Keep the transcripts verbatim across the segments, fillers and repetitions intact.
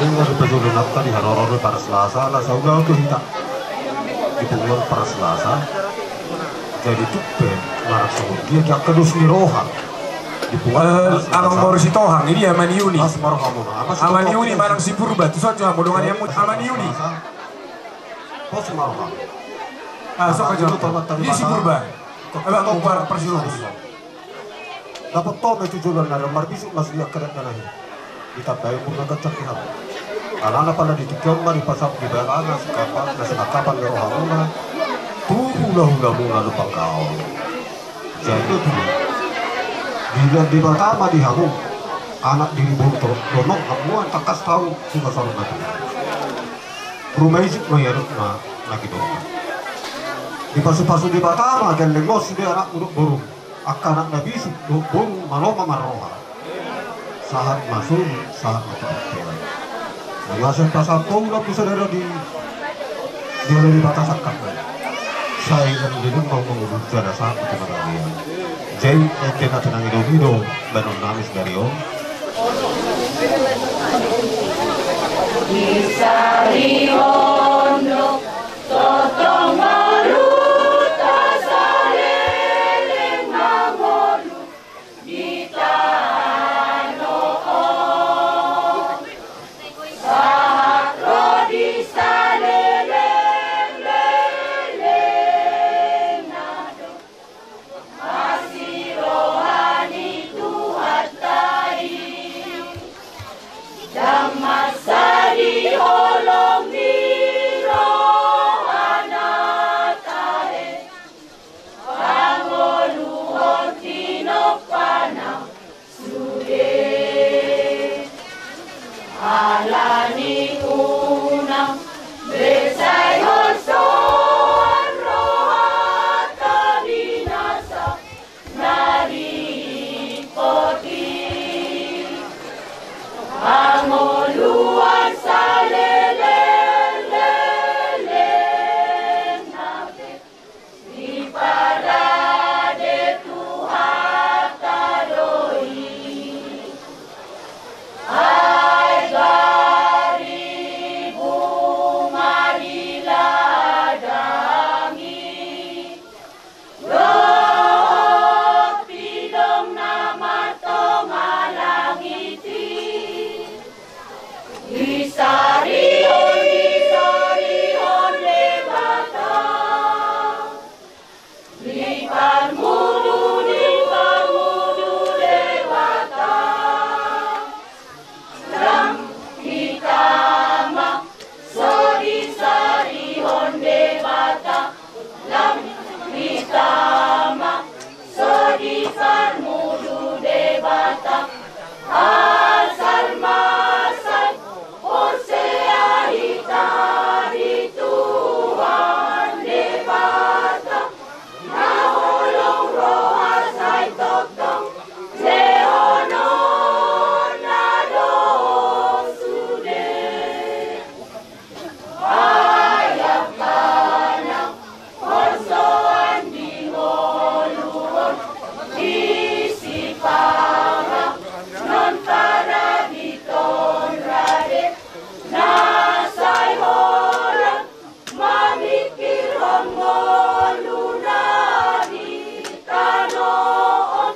Nga dipajolo nangka di haroro ni Parselasa, na saudara tu hita. Di punguan Parselasa. Jadi tupe, marasumur dia, dia kedus ni roha. Di punguan Parselasa. Amang boru Sitohang, ini Ama ni Yuni. Pos ma rohamuna. Ama ni Yuni, manang si Purba, tu sojo hamu dongan ni hamu, Ama ni Yuni. Pos ma rohamuna. Ah, so ka jo. Ini si Purba. Abang, Purba, parsiru. Dapot ho ma tu joloan na ro marbisuk ma sude angka dakdanak i. Ditambai umur na ganjang di hamu. Alana pala di tingki on ma dipasahat di barana sikapan na sinangkapan ni rohamuna. Tu hulahulamuna na panggaol. Jadi tu. Di, di pertama di hamu. Anak di boru Tondong hamu an tangkas tahu suka sarung batu. Ruma isip ma iadop na lagi dorong. Dipasupasu Debata ma gelleng on sude anakmu dohot borum. Angka anak na bisuk dohot boru ma lomo marroha. Sahat ma solu, sahat ma tu bontean. Nunga sai pasahat ho ulang tu sadari on di, di olo ni Debata sangkap. Sai nang leleng ma mangolu jala sahat ma tu marroha. Jadi ente na pinangido-ido baenon nami sadari on. Disarihon do tongtong ngolunta saleleng mangolu di tano on. Sahat ro di saleleng lelengna do. Asi roha ni Tuhanta i, ndang mansai di holong ni rohana tahe, pangoluhon tinompana. Sude ala ni unang be sai holsoan rohanta binasa na ringkot i. Pangoluan saleleng lelengna pe diparade Tuhanta do i. Ai garibu ma di ladang i, dohot pilong na martonga langit i. Disarihon, disarihon Debata di parmudu, di parmudu Debata. Lam hita ma so disarihon Debata. Lam hita ma so di parmudu Debata. Asal ma sai porsea hita di Tuhan Debata. Na holong roha sai tongtong lehononna do sude. Ai angka na holsoan di ngolu on, disi panganon paraditon rade na sai holan mamingkirhon ngoluna di tano on,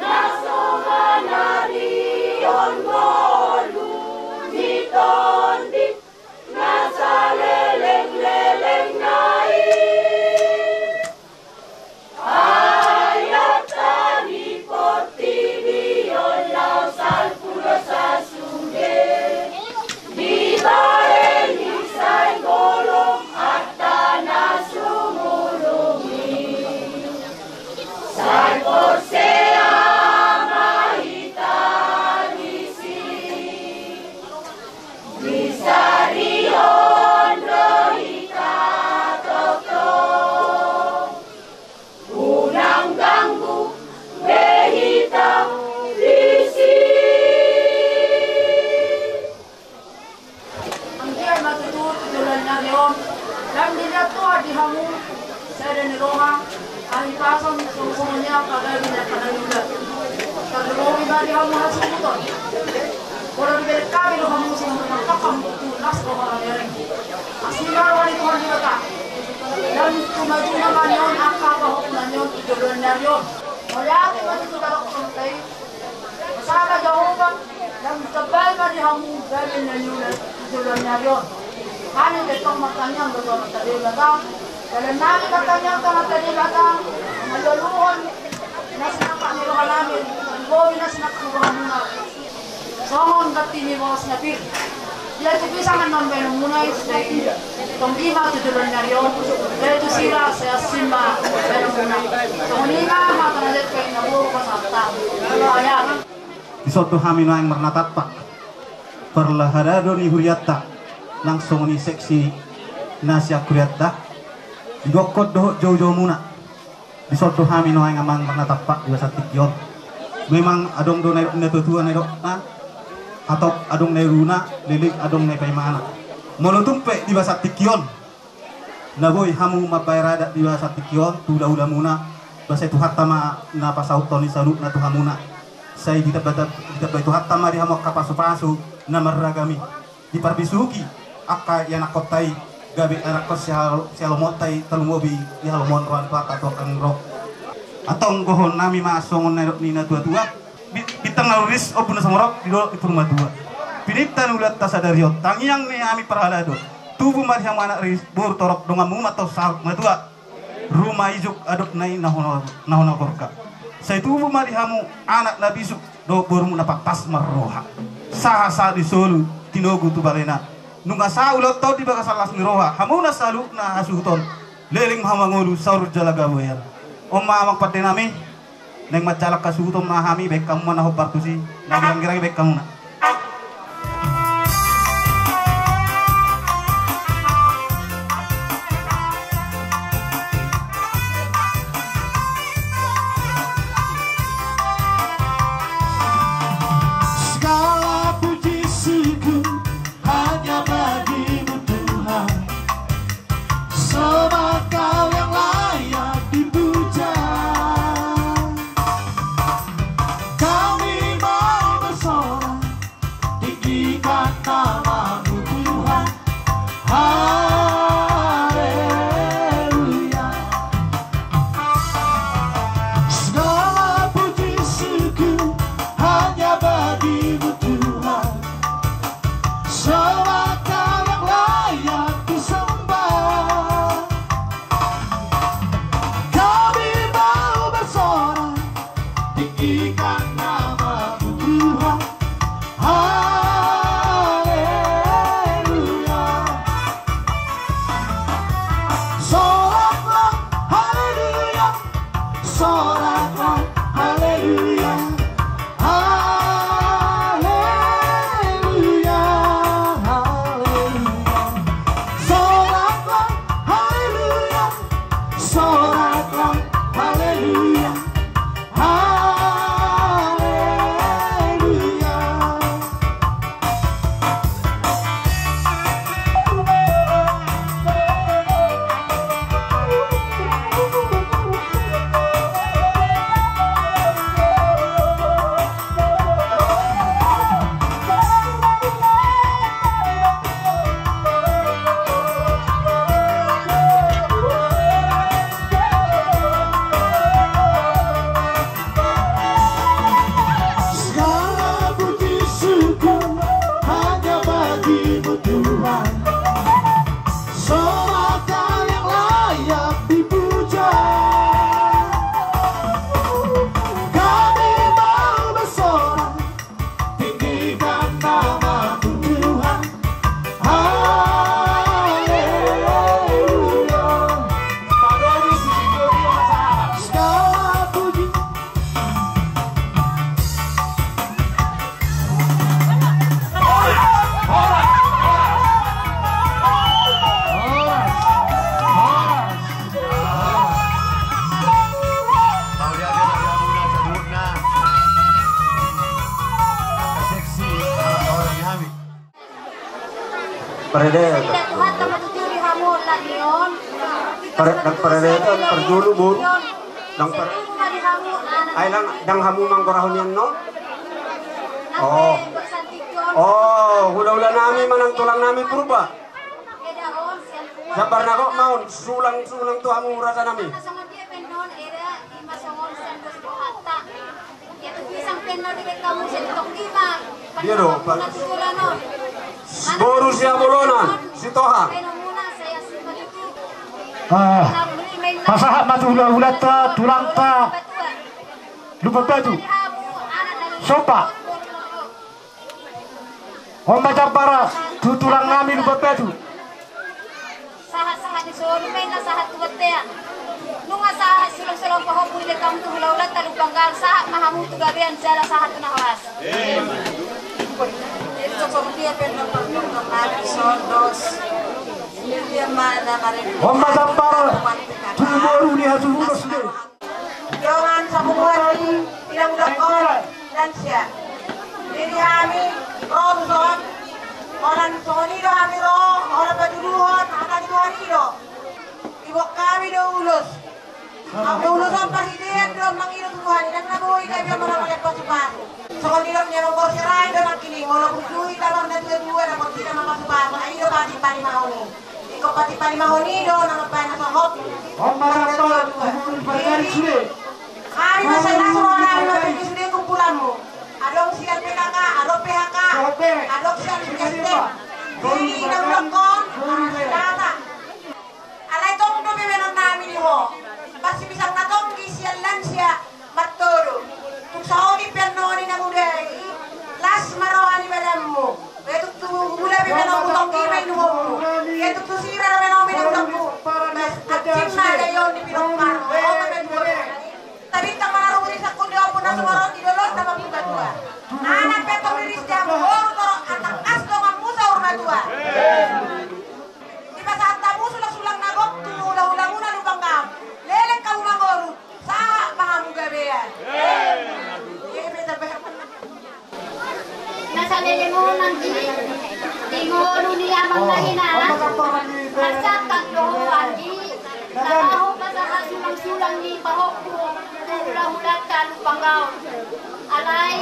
na so manarihon ngolu ni Tondi na saleleng-lelengna i. Ai hata ni portibi on laho salpu do sasude, dibahen i sai golom hata na sumurung i. Sai porsea ma hita disi. Disarihon do hita tongtong. Unang ganggu be hita disi. Anggiat ma tutu tu joloan ni ari on lam diliat Tuhan di hamu sada ni roha, hahipason, songon songon i pagabe ni angka na niula. Tarlumobi ma di hamu hasuhuton. Molo dibelek hami do hamu songon na mangkap Asi ma roha ni Tuhan Debata. Lam tumatuna ma nion angka pahompu na nion tu joloan ni ari on. Mauliate ma tutu tadokhon hita i. Saba Jahowa, lam tambai ma di hamu gabe na niula tu joloan ni ari on. Hami tongtong martangiang do tu Amanta Debata. Dalan nami martangiang tu Amanta Debata. Mangalualuhon na sinangkap ni roha nami, bobi na sinangkap ni roha muna. Songon gati ni bagas na pir. Ia tu pisangan ma baenon muna i, sai tong i ma tu joloan ni ari on, ia tu sira sai asing ma baenon muna. Songon i ma hata na lepe na boru ma sata. Ia. Di son do hami nuaeng marnatampak. Parhalado ni hurianta, nang songon i seksi na sian hurianta. Di gokhon dohot joujou muna. Di son do hami nuaeng amang marnatampak di bagasan tingki on. Memang adong do na nidok ni natuatua na nidokna, hatop adong na nidokna, leleng adong na paimana. Molo tung pe di bagasan tingki on na boi hamu mambahen adat di bagasan tingki on tu hulahula muna, ba sai Tuhanta ma na pasauthon i saluhutna tu hamuna. Sai ditambai, ditambai Tuhanta ma di hamu angka pasupasu na marragam i. Diparbisuhi angka ianakkonta i, gabe anakkon sihal-, sihalomonta i, tarlumobi di halomoan roha ni Tuhanta tu angka na ro. Antong dohonon nami ma songon na nidok ni natuatua. Bi-, bintang na rumiris, ombun na sumorop di dolok ni Purbatua. Pinangido ni ulaonta sadari on, tangiang ni hami parhalado. Tubu ma di hamu anak ri boru torop, donganmu ma antong saur matua. Ruma ijuk adong na i na hona, na hona gorga. Sai tubu ma di hamu anak na bisuk dohot borumu na pantas marroha. Sahat-sahat ni solu tinogu tu balena. Nunga sahat ulaonta on di bagasan las ni roha, hamuna saluhutna hasuhuton. Leleng ma hamu mangolu saur jala gabe ualu. On ma amang pande nami. Naeng manjalang hasuhuton ma hami, bahen hamu ma na hombar tusi, na girang-girang i bahen hamuna. Segala puji syukur hanya bagimu Tuhan. Sebab Kau yang layak dipuja. Kami mau bersorak, tinggikan nama-Mu Tuhan. Haleluya. Segala puji syukur hanya bagimu Tuhan. Sebab Kau yang layak disembah. Kami mau bersorak, tinggikan nama-Mu Tuhan. Haleluya. Soraklah, haleluya. Soraklah, haleluya. Haleluya, haleluya. Soraklah, haleluya. Soraklah, haleluya. Haleluya. Segala puji syukur hanya bagimu Tuhan. Sebab Kau yang layak dipuja. Kami mau bersorak, tinggikan nama-Mu Tuhan. Haleluya. Segala puji. Parede. Pare-, ndang parede, ndang parjolo, boru. Ndang par-, ai ndang, ndang hamu manggorahon i annon? Oh. O, hulahula nami manang tulang nami Purba. Jambar na gok ma on, sulang-sulang tu hamu raja nami. Dia do, Pak. Boru Siabolona, Sitohang. Ah, pasahat ma tu hulahulanta, tulangta Lumban Batu. Somba. On ma jambar tu tulang nami Lumban Batu. Sahat-sahat ni solu ma inna sahat tu bontean. Nunga sahat sulang-sulang pahompu, dilehon hamu tu hulahulanta Lumban Gaol, sahat ma hamu tu gabean jala sahat tu na horas. Jadi songon dia pe na parjolo nami sondos. Dia mana mari. On ma jambar tu boru ni hasuhuton sude. Dongan sapunguan ni tinamudangkon lansia. Jadi hami ro tuson, holan songon i do hami ro, holan patuduhon hata ni Tuhan i do. Diboan hami do ulos. Anggo ulos on parhitean do mangido tu Tuhan i, nang na boi gabe on molo mauliate pasupasu. Songon i do, ni amang boru Sirait do nangkining, molo burju hita, molo na tua-tua, na portibi ma pasupasu, ai i do patipa ni mahoni. Ingkon patipa ni mahoni do na mambahen na sohot. Jadi hami ma sai las roha nami mambege sude kumpulanmu. Adong sian P K K, adong P H K, adong sian S T M. Jadi inang dokon, data. Alai tong do bebenon nami di ho. Parsipisang na tonggi sian lansia martodo. Tung saotik pe annon ni na muda i, las ma roha ni badanmu. Ia tung tu hula bebenon tonggi ma inumonmu. Ia tung tu sira bebenon inummu. Bas, anjing ma da i on di pinompar. Ho ma bebenon. Tabintang ma na ruhut i sangkun di ombun na sumorot di dolok na mambuka dua. Anak pe tong riris di hamu, boru torop, atangkas donganmu saur matua. Dipasahat hamu sulang-sulang na gok tu hula-hulamuna Lumban Gaol. Leleng hamu mangolu, sahat ma hamu gabean. Eme tabe. Na saleleng on anggi, di ngolu ni amang na hinan, marsangkap do ho anggi, laho pasahat sulang-sulang ni pahompu tu hula-hulanta Lumban Gaol. Alai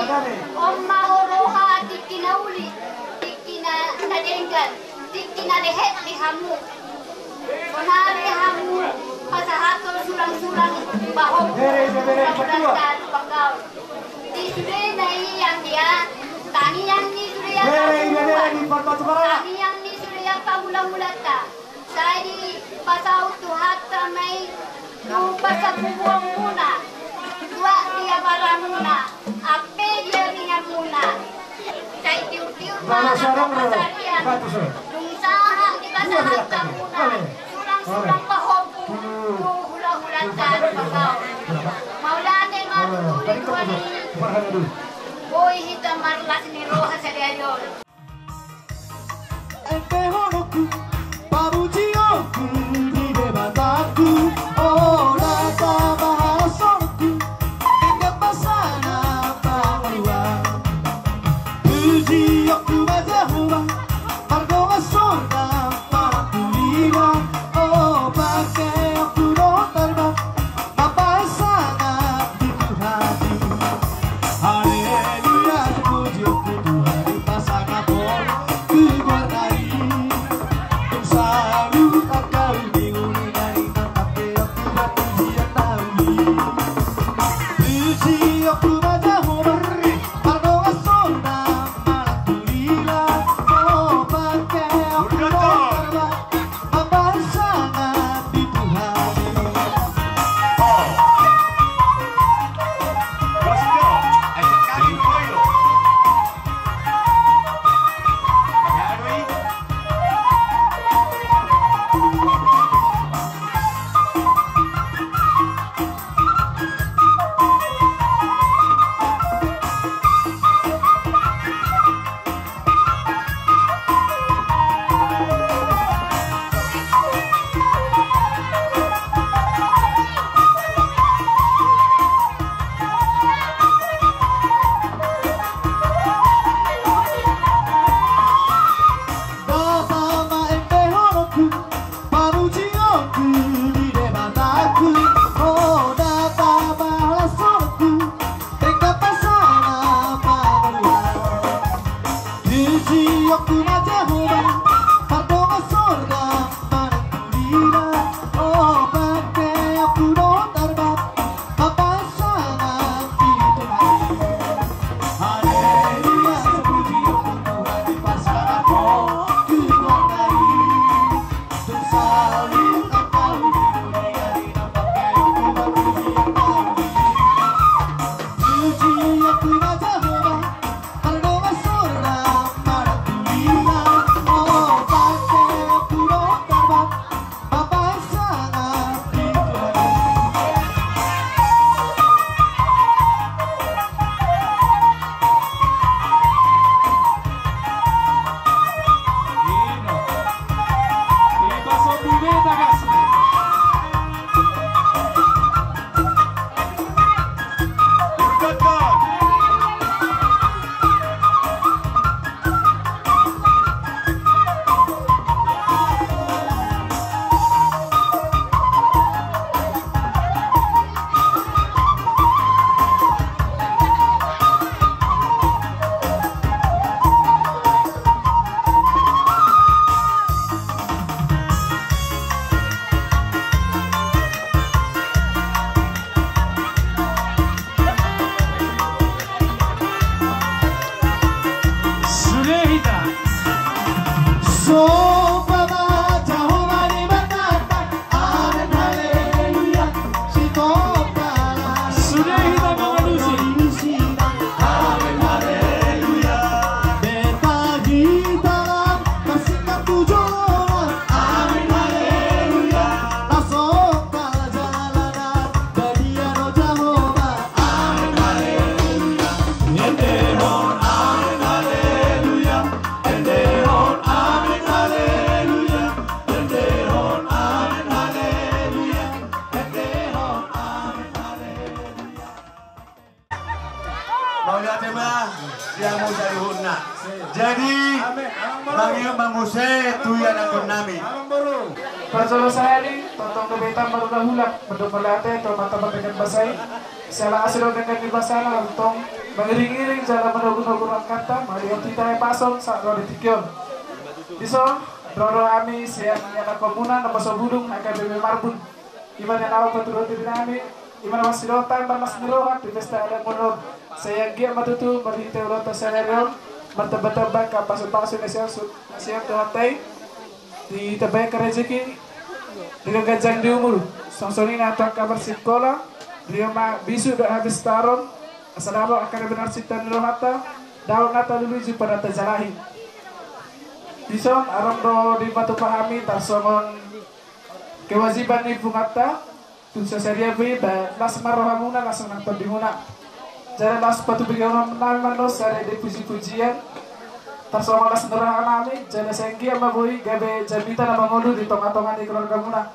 on ma ho roha tingki na uli, tingki na, na denggan, tingki na lehet di hamu. Sonari hamu pasahathon sulang-sulang pahompu tu hula-hulanta Lumban Gaol. Di sude na i anggia, tangiang ni sude angka hula-hulanta. Tangiang ni sude angka hula-hulanta. Sai dipasaut Tuhanta ma i tu pasabubuonmuna, tuak di abaramuna, ampe di aringanmuna. Sai tiur-tiur ma angka pansarian. Dung sahat dipasahat hamuna sulang-sulang pahompu tu hula-hulanta Lumban Gaol. Mauliate ma tutu di Tuhan i. Boi hita marlas ni roha sadari on. Ente honokku, pamujionku di Debataku, o Debata mahalasonku, denggan basana pangaluan. Pujionku ma Jahowa, mardongan sorga, marangkup lima, o pakeonku dohot tarbang. Mambahen sangap di Tuhan i. Haleluya, puji-puji Tuhan i, pasangap on tu goarna i. Sitompah ma Jahowa Debatanta. Amen, haleluya. Sitompah ma. Sude hita mangalusi. Amen, haleluya. Deta hita lam, marsingkat tu joloan. Amen, haleluya. Langsung parjalanan, badia do Jahowa. Amen, haleluya. Endehon, amen, haleluya. Endehon, amen, haleluya. Endehon, amen, haleluya. Endehon, amen, haleluya. Mauliate ma di hamu saluhutna. Jadi, mangiut ma muse tu ianakhon nami. Parjolo sahali, tongtong do hita marhulahula, mandok mauliate tu Amanta Pardenggan Basa i. Siala asi dohot denggan ni basana, tongtong mangiringiring jala manogunogu rohanta, mangihuthon hita hahipason sahat ro di tingki on. Dison, ro do hami sian ianakhonmuna, naposobulung, H K B P Marbun. Ima na naeng paturehon diri nami, ima na marsidohotan, marlas ni roha, di pesta adat ngolu on. Sai anggiat ma tutu, marhite ulaonta sadari on, martambatamba angka pasupasu na sian su-, na sian Tuhanta i, ditambai angka rejeki, diganjang di umur, songon i na tu angka marsikola, rio ma bisuk dohot habis taon, asa dapot angka na binahen sinta ni rohanta, dapot na talului jumpang na tajalahi. Dison, adong do dipatupa hami, tarsongon kewajiban ni punguanta, tung so sadia pe i, ba las ma rohamuna, las ma tondimuna. Jala las patupahonon nami ma annon sada di pujipujian, tarsongon las ni roha nami, jala sai anggiat ma boi gabe jamita na mangolu di tongatonga ni keluargamuna.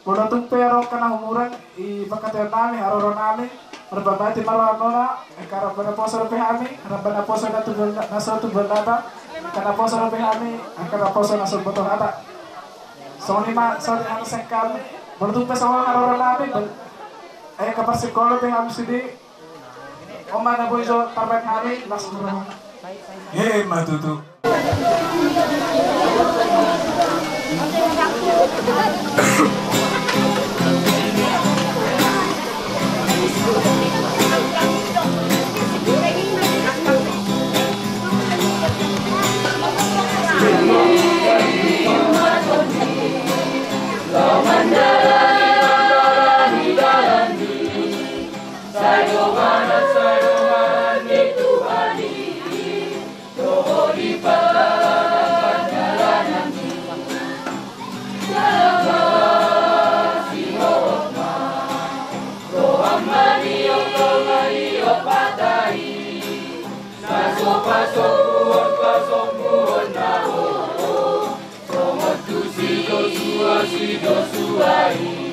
Molo tung pe adong angka na humurang, i pangkataion nami, haroro nami, marpamati ma rohamuna, angka ramba naposo dope hami, ramba naposo na tu bulan, na so tu bulan data, angka naposo dope hami, angka naposo na so boto hata. Songon i ma, songon i hami sian hami, molo tung pe songon haroro nami, bal-, eh, angka parsikola dope hami sude, on ma na boi jo tarbaen hami, las ni roha. He, ma tutu. Sai dongan, sai dongan ni Tuhan i, dohot di pardalanan, pardalanan i. Jala sihol ma roham maniop, maniop hata i. Na so pasombuon, pasombuon na ho. Songon tusi Josua, si Josua i.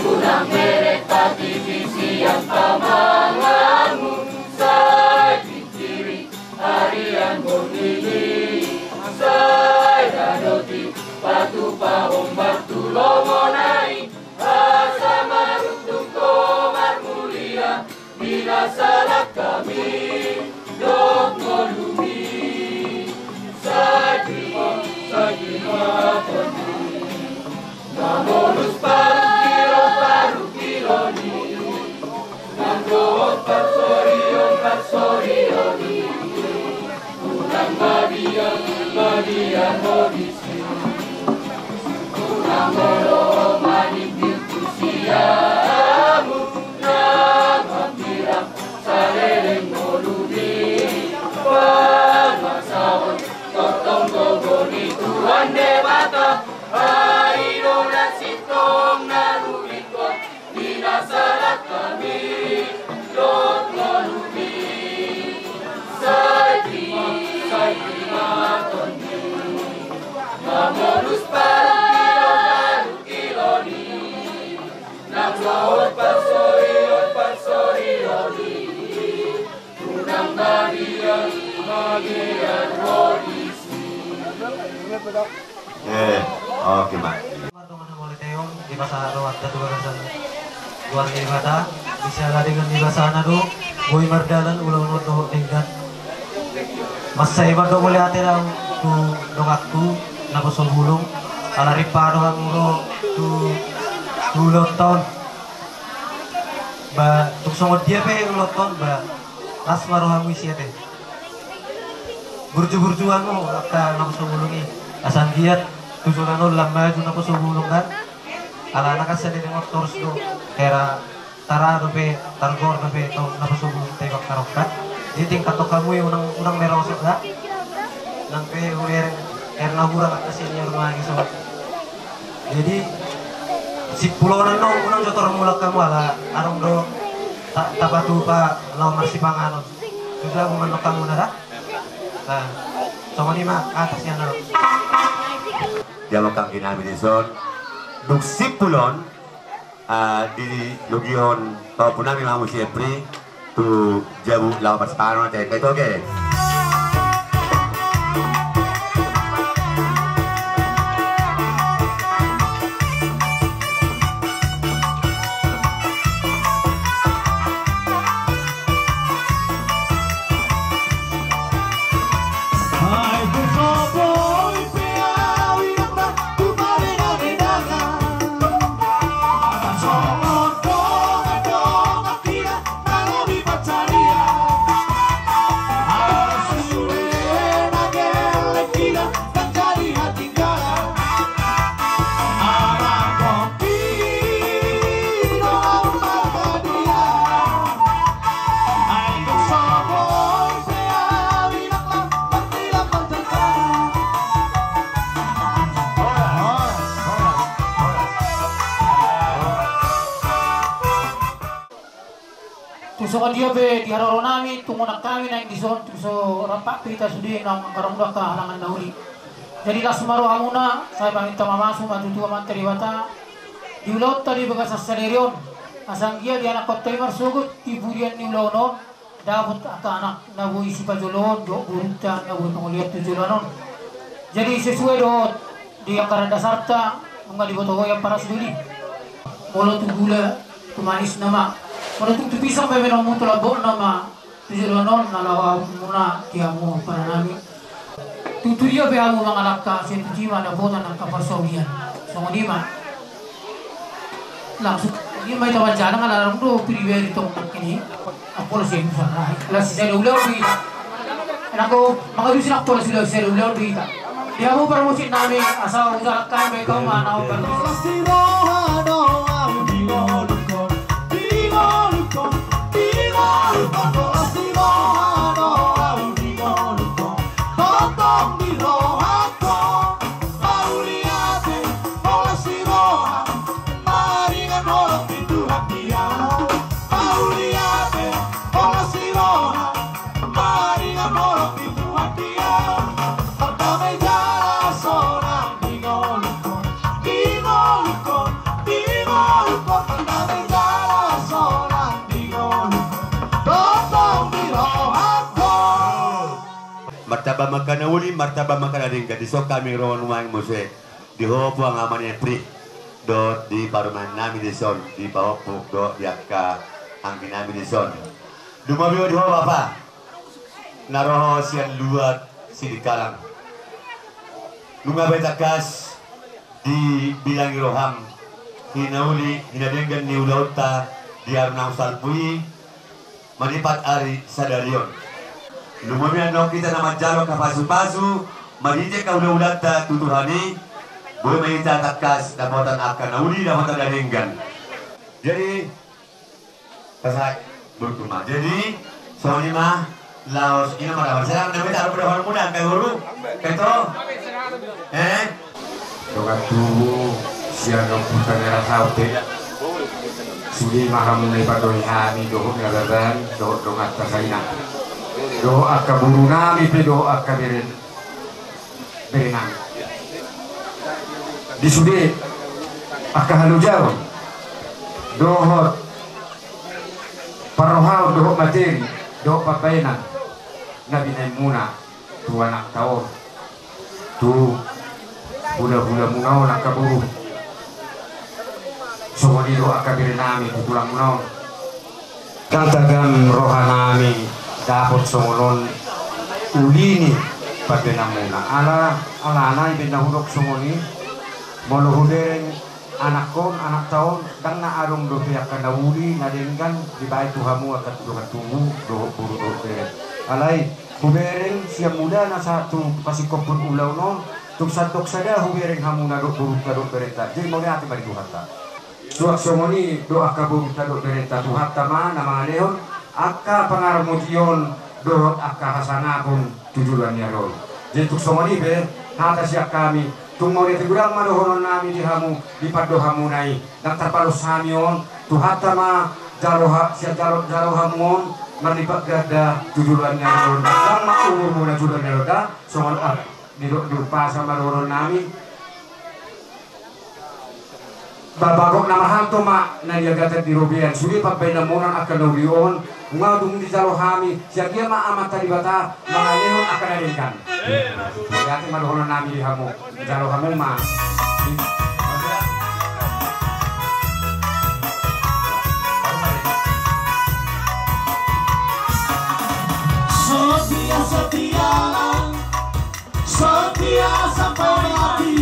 Unang berek hatipi sian pamanganmu, sai pingkiri arian borngin i. Sai radotik patupa ombak tu lomona i. Asa maruntung ho marmulia. Di na salak hami dohot ngolumi, sai terima, sai terima hami. Na molus parungkilon, parungkilon i, nang dohot parsorion, parsorion i. Unang mabiar, mabiar ho disi. Unang molo maningkil tu siamun, unang mambirang saleleng ngolumi. Pamasaon tongtong gogo ni Tuhan Debata, ai do na sintong na rurikkon. Di na salak hami dohot ngolumi, sai terima, sai terima hami. Na molus parungkilon, parungkilon i, nang dohot parsorion, parsorion i. Unang mabiar, mabiar ho disi. Eh, oke, Mak. Mardongan hamuliateon, di pasahat rohanta tu bagasan goar ni Debata, di siala denggan ni basana do boi mardalan ulaon on dohot denggan. Mansai mandok mauliate do au tu donganku naposobulung, ala rap do hamu ro tu, tu ulaonta on. Ba, tung songon dia pe ulaonta on, ba, las ma rohamu isi ate. Burju-burjuan do angka naposobulung i. Asa anggiat tu joloan on lam maju naposobulung kan. Alana kan saleleng on torus do. Hera tara dope, targor dope tong naposobulung ta i angka rongkap. Jadi tingkat tong hamu i unang, unang merosot da. Nang pe hubereng, hera na hurang angka senior ma i so. Jadi sipulonan do unang jo torus mulak hamu ala adong do ta-, tapatupa laho marsipanganon. Sudah hamu mandok hamu na da. Nah, songon i ma atas ya na. Dia makan kinami dison. Dung simpul on, ah, dilogihon pahompu nami ma hamu si Epri tu jabu laho marsipanganon, oke, oke. Tung songon dia pe di haroro nami, tung unang hami naeng dison, tung so rap hita sude naung angka rongga halangan na uli. Jadi las ma rohamuna, sai paminta mamasu ma tu Tuhan Amanta Debata di ulaonta di bagasan sadari on. Asa anggiat di anakhonta i marsogot di pudian ni ulaon on, dapot angka anak na boi sipajoloon dohot borunta na boi pangolian tu joloan on. Jadi sesuai dohot di anggaran dasarta, nunga diboto ho i ampara sidoli. Molo tu gula, tu manis nama. Molo tung tu pisang pe minomu tu lambok nama. Tu joloan on na laho hamuna di hamu ampara nami. Tutu dia pe hamu mangalangka, sai tutu i ma dapotan angka parsaulian. Songon i ma. Langsung i ma hita manjalang ala adong do pribadi tong nangkin i. Apo las i, las i sada ulaon do hita. Nanggo mangalusi nang pola sudah sada ulaon do hita. Di hamu parmusik nami, asa ujalan kan baik kau mana. Martamba ma angka na uli, martamba ma angka na denggan, dison hami ro nuaeng muse. Di ho puang ama ni Epri, dohot di parumaen nami dison, di pahompu dohot di angka anggi nami dison. Lumobi ho di ho bapa, na ro ho sian luat Sidikalang. Nunga be tangkas dibilangi roham hinauli hinadenggan ni ulaonta di ari naung salpu i, manipat ari sadari on. Lumobi annon hita na manjalo angka pasupasu, marhite angka ulaulanta tu Tuhan i, boi ma hita tangkas dapotan angka na uli, dapotan na denggan. Jadi, pasahat boru ma. Jadi, songon i ma, laos, ina ma, laos, saya nami taruh pada muna, angka boru, keto, eh? Dongan tubu sian Ompunta Nera Saute. Sude ma hamu na ipatohi hami dohot na baban dohot donganta sainang. Dohot angka boru nami pe dohot angka bere, bere nami. Di sude angka halojaon dohot parrohaon dohot materi dohot pambaenan na binaen muna tu anakta on, tu hulahula muna on angka boru. Songon i do angka bere nami tu tulang muna on. Ndang tagam roha nami dapot songon on uli ni pambaenan muna. Ala, alana i baen na hudok songon i, molo hubereng anakkon, anakta on, ndang na adong dope angka na uli, na denggan dibaen tu hamu angka dongan tubu dohot boru dohot bere. Alai Hubereng sian mulana sahat tu pasingkophon ulaon on, tung sandok sada hubereng hamuna dohot borunta dohot berenta. Jadi mauliate ma di Tuhanta. Suang songon i do angka borunta dohot berenta, Tuhanta ma na mangalehon angka pangarmution dohot angka hasangapon tu joloan ni ari on. Jadi tung songon i be hata sian hami, tung mauliate godang ma dohonon nami di hamu, lipat do hamuna i. Ndang tarbalos hami on, Tuhanta ma jalo ha-, sian jalo, jalo hamu on marlipat ganda tu joloan ni ari on. Ndang ma umurmuna joloan ni ari on da, songon a-, didok di umpasa ma dohonon nami. Ba-, bagok na marhalto ma na niagatan di robean, sude pambahenanmuna on angka na uli on, nunga dung dijalo hami, sian dia ma Amanta Debata mangalehon angka na denggan. Mauliate ma dohonon nami di hamu, jalo hamu ma. Setia, setia, setia sampai mati.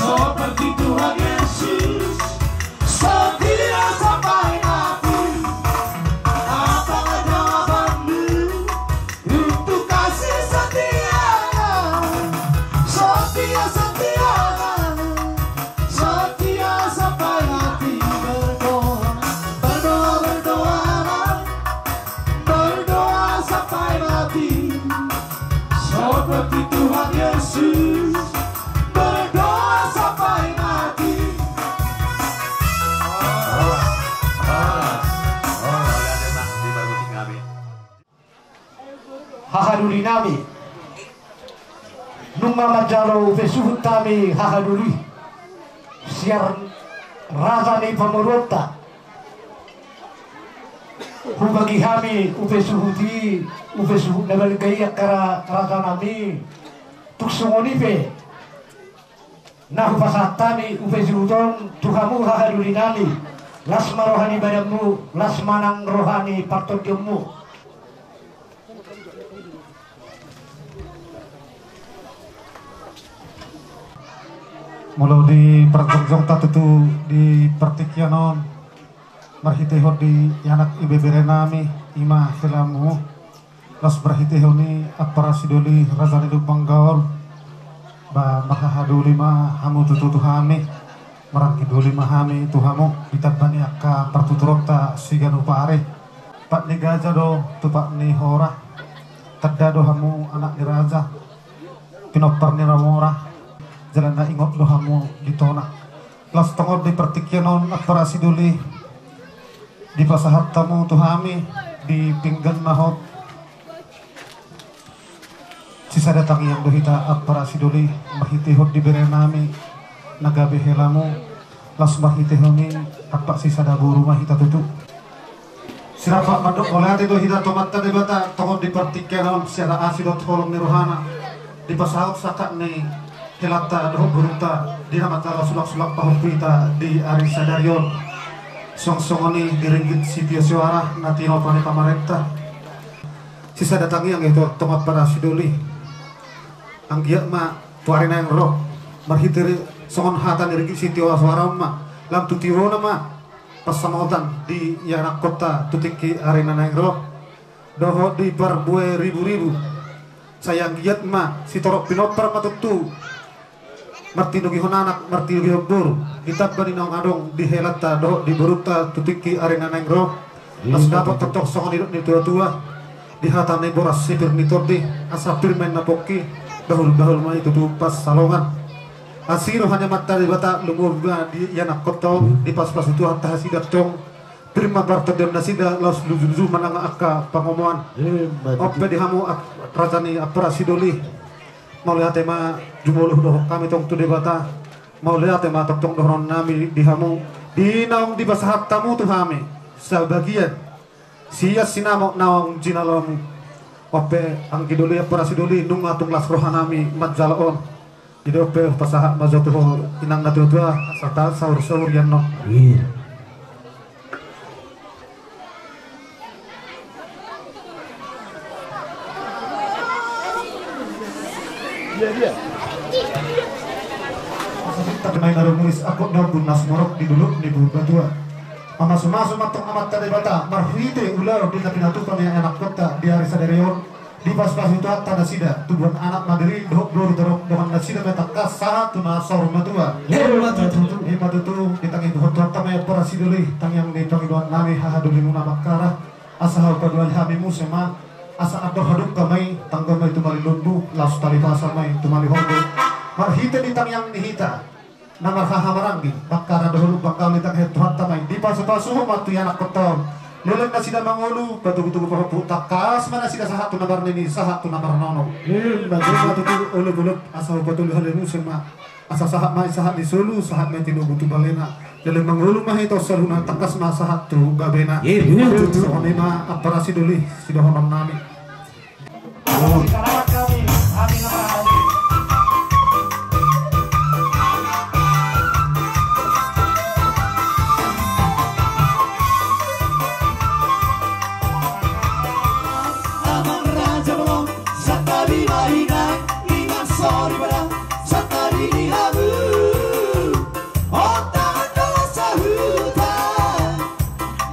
Seperti Tuhan Yesus setia sampai mati. Apalah jawabanmu untuk kasih setianya? Setia, setia, setia sampai mati. Berdoa, berdoa, berdoa, berdoa sampai mati. Seperti Tuhan Yesus berdoa sampai mati. Hahadoli nami, nunga manjalo upe suhut hami hahadoli sian raja ni pamoruonta. Hubagi hami upe suhut i, upe suhut na balga i angka ra-, raja nami. Tung songon i pe na hupasahat hami upe suhut on tu hamu hahadoli nami. Las ma roha ni badanmu, las ma nang roha ni partondionmu. Molo di parjongjongta tutu di partingkian on, marhitehon di anak ibebere nami, i ma helamu, laos marhitehon i ampara sidoli raja ni Lumban Gaol, ba marhahadoli ma hamu tutu tu hami, maranggidoli ma hami tu hamu, ditamba ni angka partuturonta siganup ari. Pat ni gaja do tu pat ni hora, tanda do hamu anak ni raja, pinompar ni na mora, jala na ingot do hamu di tona. Laos tongon di partingkian on ampara sidoli, dipasahat hamu tu hami di pinggan na hot. Sisada tangiang do hita ampara sidoli, marhitehon di bere nami na gabe helamu, laos marhitehon i ampa sisada boru ma hita tutu. Sirap mandok mauliate do hita tu Amanta Debata, tongon di partingkian on siala asi dohot holong ni rohana, dipasaut sangkap ni helanta dohot borunta di na manjalo sulak-sulak pahompita di ari sadari on. Suang songon i di ringgit sitio soara na tinopa ni pamarenta. Sisada tangiang i tu ampara sidoli. Anggiat ma tu ari naeng ro, marhite songon hata ni ringgit sitio soara on ma, lam tu tiona ma pansamotan di ianakkonta tu tingki ari na naeng ro, dohot di parbue ribu-ribu. Sai anggiat ma sitorop pinompar ma tutu martinogihon anak, martinogihon boru, ditamba ni naung adong di helanta dohot di borunta tu tingki ari na naeng ro. Laos dapot tongtong songon nidok ni tua-tua, di hata ni boras sipir ni tondi, asa pir ma inna pongki, bahul-bahul ma i tutu pansalongan. Asi roha ni Amanta Debata lumobi ma di ianakkonta on, dipasupasu Tuhanta nasida tong, pir ma partondion nasida, laos luju-luju manang angka pangomoan. On pe di hamu raja ni ampara sidoli, mauliate ma jumolo dohot hami tong tu Debata. Mauliate ma tongtong dohonon nami di hamu, di naung dipasahat hamu tu hami sabagian sian sinamot naung jinalomu. On pe anggi doli, ampara sidoli, nunga tung las roha nami manjalo on. Jadi on pe pasahat ma jo tu ho inang na tua-tua, asa tahan sahur-sahur i annon. Tapi main arum ulis akut daun bunas morok di dulu di bulu batua. Mamasu-masu mantong Amanta Debata marhite ulaon di tapi natupa ni anakkonta di ari sadari on. Dipasupasu Tuhanta nasida, tubuan anak ma diri dohot boru, tardok dongan nasida ma i tangkas sahat tu na saur matua. Ima tutu, ima tutu, ditangiang dohot Tuhanta ma i, ampara sidoli, tangiang ni pangidoan nami, hahadolimuna Bakkara. Asa hau paduahon hami muse ma, asa andor hadungka ma i, tanggo ma i tumali lombu, laos tali pasa ma i tumali horbo. Marhite di tangiang ni hita na marhahamaranggi, Bakkara dohot Lumban Gaol, ditangiang Tuhanta ma i, dipasupasu ma tu ianakhonta on. Leleng nasida mangolu, patogutogu pahompu, tangkas ma nasida sahat tu na marnini, sahat tu na marnono. Ima tutu, olopolop, asa hupatolu hali muse ma. Asa sahat ma i sahat ni solu, sahat ma i tinogu tu balena. Leleng mangolu ma hita on saluhutna, tangkas ma sahat tu gabena. Ima tutu. Songon i ma ampara sidoli sidohonon nami. Amang Raja Bolon, santabi ma inang, inang soripada, santabi di hamu. Ontangan do sahuta,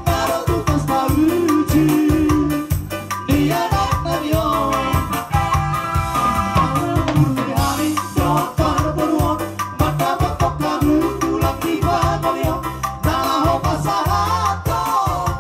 na ro tu pos paujung ni anak nami on. Hami dohot parboru on, mandapothon hamu tulang ni pangoli on, na laho pasahathon.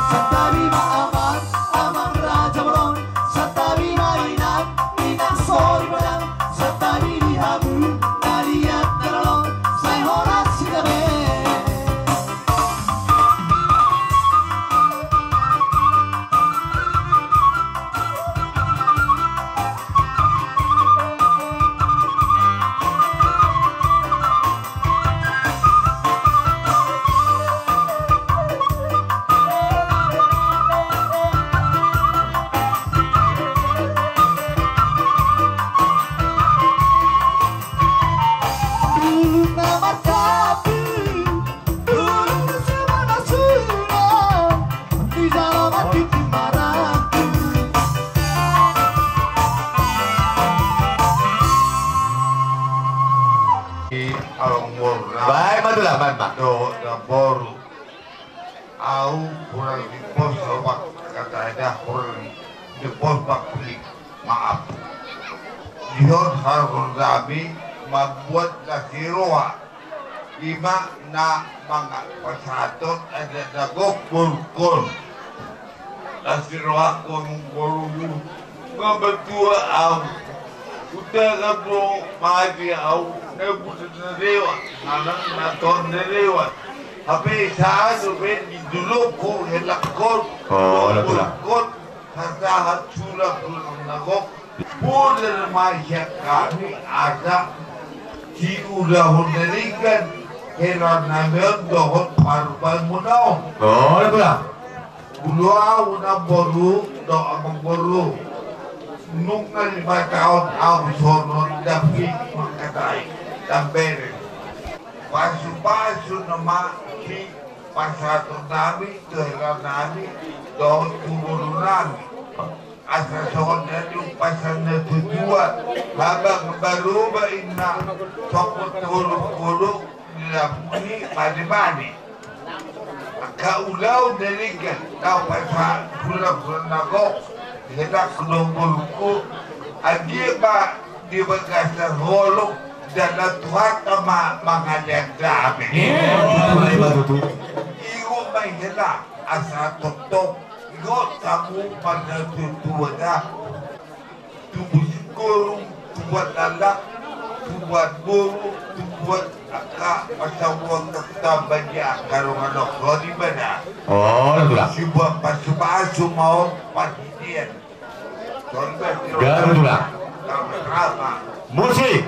Santabi ma amang, amang Raja Bolon, santabi ma inang, inang soripada, santabi di hamu na liat na lolo, sai horas hita be. Baik, ma tulang, baik, baik. Dohot na boru. Au hurang di pos, au mangkatai da hurang di pos, bangkuling. Maaf. Dihon haroro nami mambuat na siroha. Ima na mangapasahaton adat na gok borungkon. Na sirohakon borungkon. Nga matua au. Udah kan bro, mati au. Na buta na dewa. Anak na ton na dewa. Hape saat uben di dulu ku helakon. Oh, na tulang. Borungkon. Sahat sulang-sulang na gok, poda ma sian hami asa siulahon na denggan hela nami on dohot parumaenmuna on. Olo, tulang. Molo au namboru dohot amangboru, nunga lima taon au songon dapot mangkatai, dang beres. Pasu-pasu nama si pasahaton nami tu hela nami dohot tu boru nami. Asa songon na niumpasa ni natuatua, habang baroba inna, songon tu holong-holong ni lambuni mani-mani. Angka ulaon na denggan, na umpasa bulan-bulan na gok, hela ku dohot borungku, anggiat ma di bagasan holong, jala Tuhanta ma mangalehon dame. Ima tutu. Igo ma hela asa tongtong, igo tamu pada tuatua da. Tubu singkoru, tubuan laklak, tubuan boru, tubuan angka pasabuan tamba di angka dongan on. Ro di mana? Oh, tulang. Sibuan pasu-pasu ma on parhitean. Gabe tulang. Musik.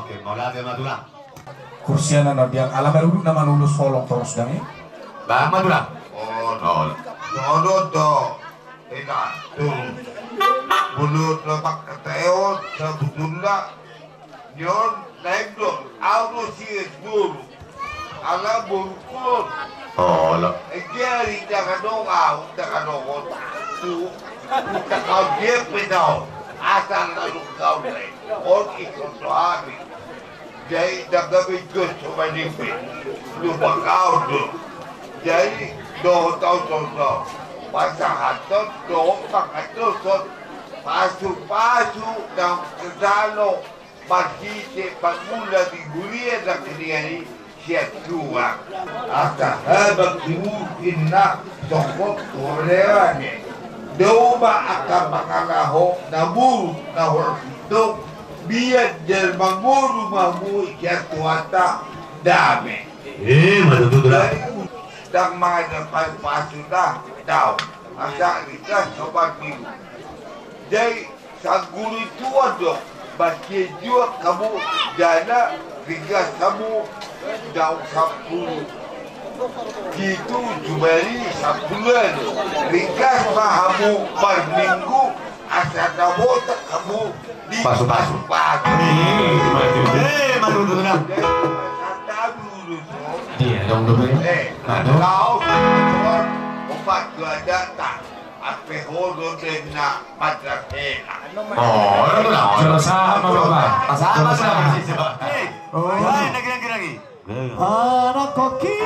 Oke, mauliate ma tulang. Kursiana na biang ala marudut na manulos holong torus dang i. Bang ma tulang. Oh, no. No, no, no. Ina, tulang. Molo na mangkataion, sabutulna. Nion, naeng do, au do sian boru. Ala boru kon. Oh, lo. Ege ari dang adong au, dang adong on. Tu, dang adong dia pe dao. Asal lalu kau dai. On ison do hami. Jadi dang gabe jos so manipe. Lupa kau do. Jadi dohot au songon on. Pasahathon dohot pangantoson. Pasu-pasu dang kesalo. Marhite pangula di huria na kenian i sian Tuhan. Asa habang tibu inna sokop tu rohana. Dao ma angka pangalaho na boru na horas sintong. Biar jala mangolu ma hamu sian Tuhanta dame. Eh, ima tutu lah. Jadi, dang mangan pasu-pasu da, dao. Asa kita sobat minggu. Jadi, Sangguli tua do, bagian jua hamu jala ringgas hamu daun sampulu. Pitu jumadi sampulu anu. Ringgas ma hamu parminggu asa na botak hamu di pasu-pasu. Pasu-pasu. Eh, malu dulu nah. Jadi, santabi ulu so. Dia dong dulu. Eh, kau opat dua data. Ampe ho do denna madrasena. Oh, ora tu lah. Sama, Bapak. Sama, sama. Hei, oh, lagi, lagi, lagi. Anak koki.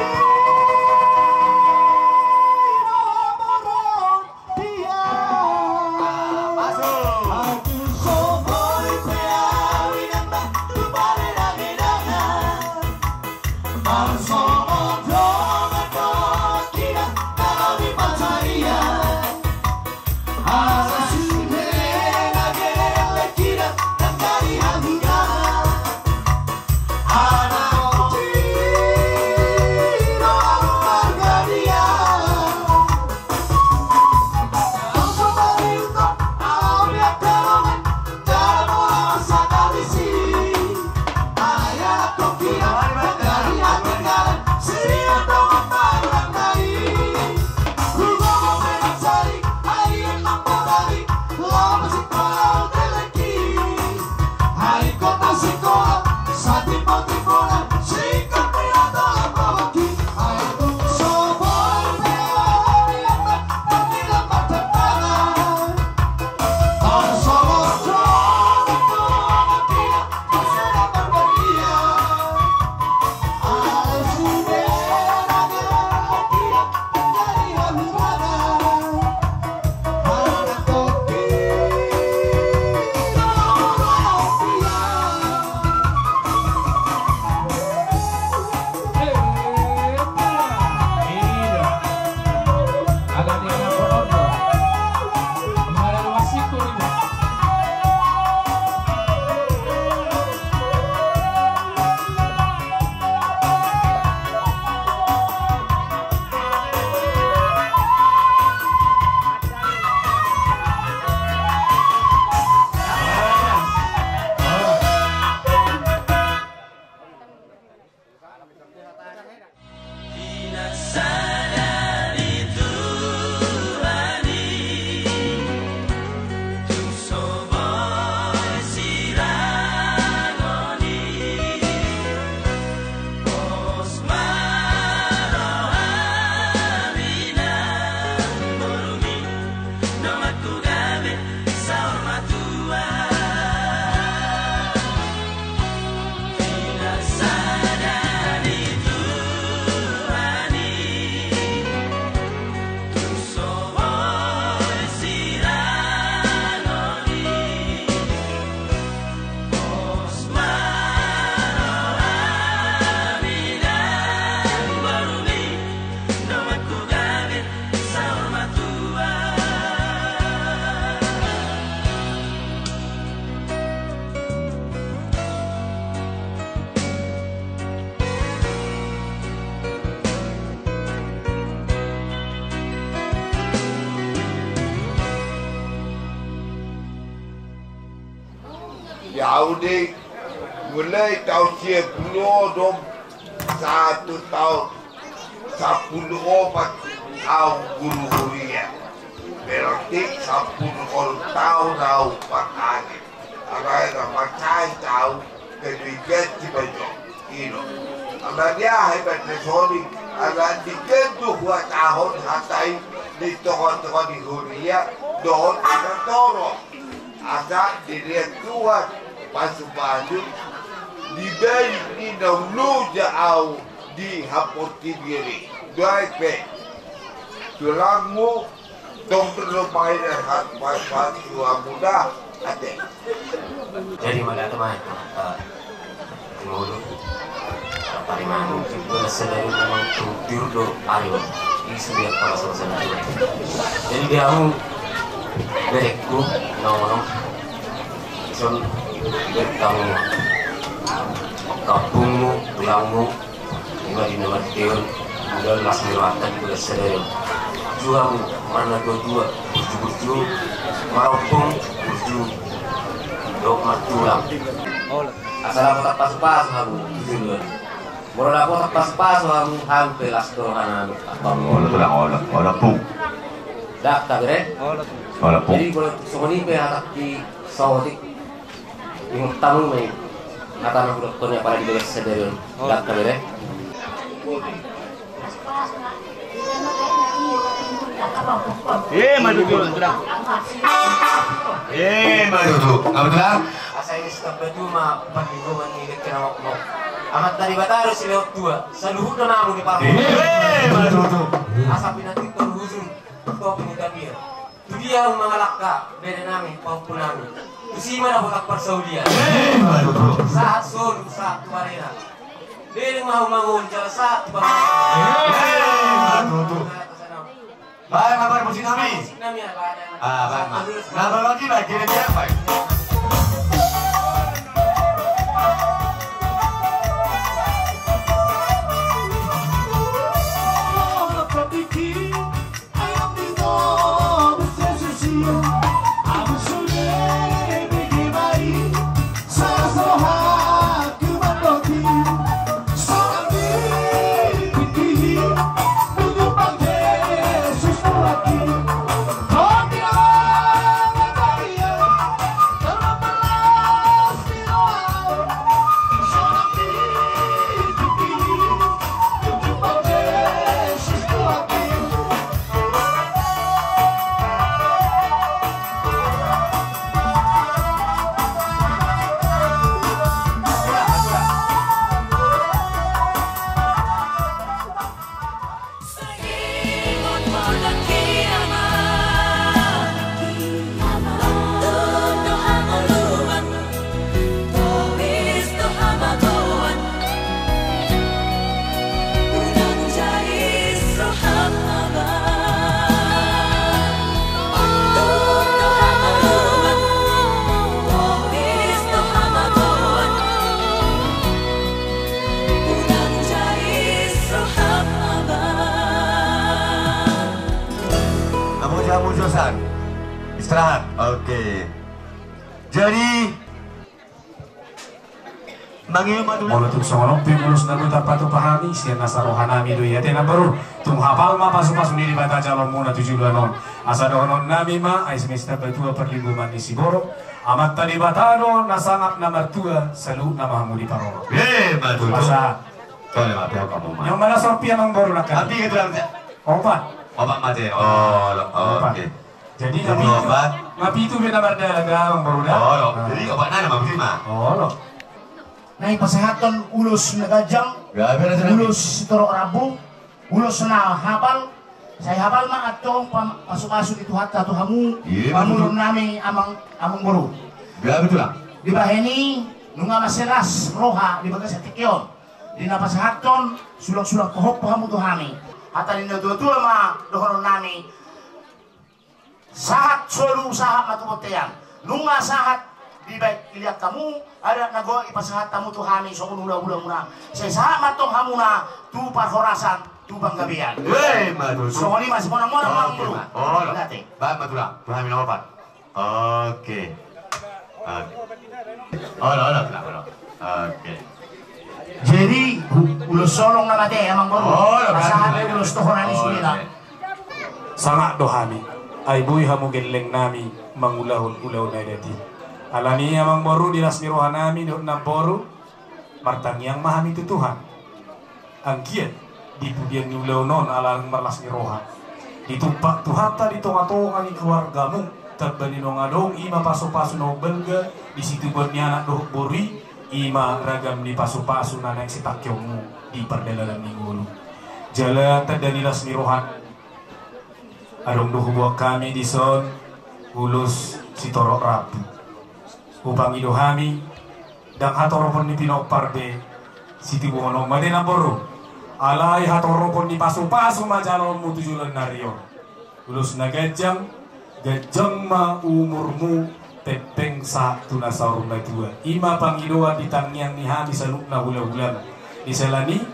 Udi, mulai taon sia pulu onom sahat tu taon sampulu opat ahu guru huria. Berarti sampulu onom taon ahu marhaha. Alai na marhaha ahu keduian si Bajo. I do. Alai dia hebat na sori. Alai di gendu huatahon hata i di tongatonga ni huria dohot di na torop. Asa dilehon Tuhan pasupasu di balik ni na uli ahu di haportibi on. Dohot pe tulangmu tong do paida hat pasupasu hamu da. Ate. Jadi mada tu mai. Molo. Parimanan tiba sadari memang tutur do ayo. Ini sudah kalau selesai. Jadi dia mu berekku nono. Son bertamu kampungmu, tulangmu. Ima di nomor teon. Udah las merata di belas sadari. Juamu mana dua dua burju burju marompong burju. Dok martulang. Asa dapotan pasupasu hamu tujuan. Molo dapotan pasupasu hamu hampir las tu rohanami. Olo tulang, olo, olo pung. Dak tabere. Olo pung. Jadi molo songon i pe hatangki saotik. Ingot hamu ma i. Hata na hudokkon i apala di belas sadari on. Dak tabere. Eh, ma tutu, tulang. Eh, ma tutu. Apa tulang? Asa i sitamba tu ma pandigoman ni dek kena mokmok. Amanta Debata do silehon tua. Saluhutna namu di parhon. Eh, ma tutu. Asa pinantikhon hujur. Topi ni tapir. Tu dia hamu mangalangka, bere nami, pahompu nami. Tusi ma dapotan parsaulian. Eh, ma tutu. Sahat solu, sahat tu marina. Leleng ma hamu mangolu jala sahat tu panggabean. Eh, ma tutu. Baen ma parmusik nami. Parmusik nami ya, baen. Ah, baen ma. Na baru lagi baen, kira-kira baen. Amu jamu josan. Istirahat. Oke. Jadi, molo tung songon on pe molo na boi tarpatupa hami sian nasa rohanami do i, ate namboru. Tung hapal ma pasupasu ni Debata jaloonmuna tu joloan on. Asa dohononnami ma, ai sitamba tua parlinggoman ni siborok. Amanta Debata do na sangap na martua, saluhutna ma hamu diparorot. Eh, ma tutu. Asa. Tole ma pe hamu ma. Nunga na sorpi amangboru nangkin. Opat. Opat mate. Oh, oke. Jadi na pitu, na pitu be na mardalan da amangboru da. Olo. Jadi opat na na ma pitu ma. Olo. Na dipasahathon ulos na ganjang, ulos sitorop rambu, ulos na hapal. Sai hapal ma antong pasupasu ni Tuhanta tu hamu, pamoruonnami amangboru. Dibahen i nunga mansai las roha di bagasan tingki on. Di na pasahathon sulangsulang pahompu hamu tu hami. Hata ni natuatua ma dohononnami. Sahat solu sahat ma tu bontean. Nunga sahat dibahen i liat hamu, adat na godang dipasahat hamu tu hami songon hulahulamuna. Sai sahat ma antong hamuna tu parhorasan tu panggabean. Songon i ma simonangmonang ma. Oke. Baen ma tulang tu hami na opat. Oke. Olo, olo, olo. Oke. Jadi, u-, ulos holong na mate, amangboru. Olo, asa olo, hami olo. Ulos tu holong ni. Olo, sude da. Oke. Sangap do hami, ai boi hamu gelleng nami mangulahon ulaon adat i. Alani i amangboru, di las ni roha nami dohot namboru, martangiang ma hami tu Tuhan. Anggiat di pudian ni ulaon on ala marlas ni roha, ditumpak Tuhanta di tonga-tonga ni keluargamu, tamba ni naung adong, i ma pasu-pasu na umbalga di situbuan ni anak dohot boru i, i ma ragam ni pasu-pasu na naeng sitangkihonmu di pardalanan ni ngolu. Jala tanda ni las ni roha, adong do huboan hami dison ulos sitorop rambu. Hupangido hami, ndang hatoropon ni pinompar be situbuan on, mate namboru. Alai hatoropon ni pasu-pasu ma jaloonmu tu joloan ni ari on. Ulos na ganjang, ganjang ma umurmu, pengpeng sahat tu na saur matua. I ma pangidoan di tangiang ni hami saluhutna hula-hulam. Di sela ni i,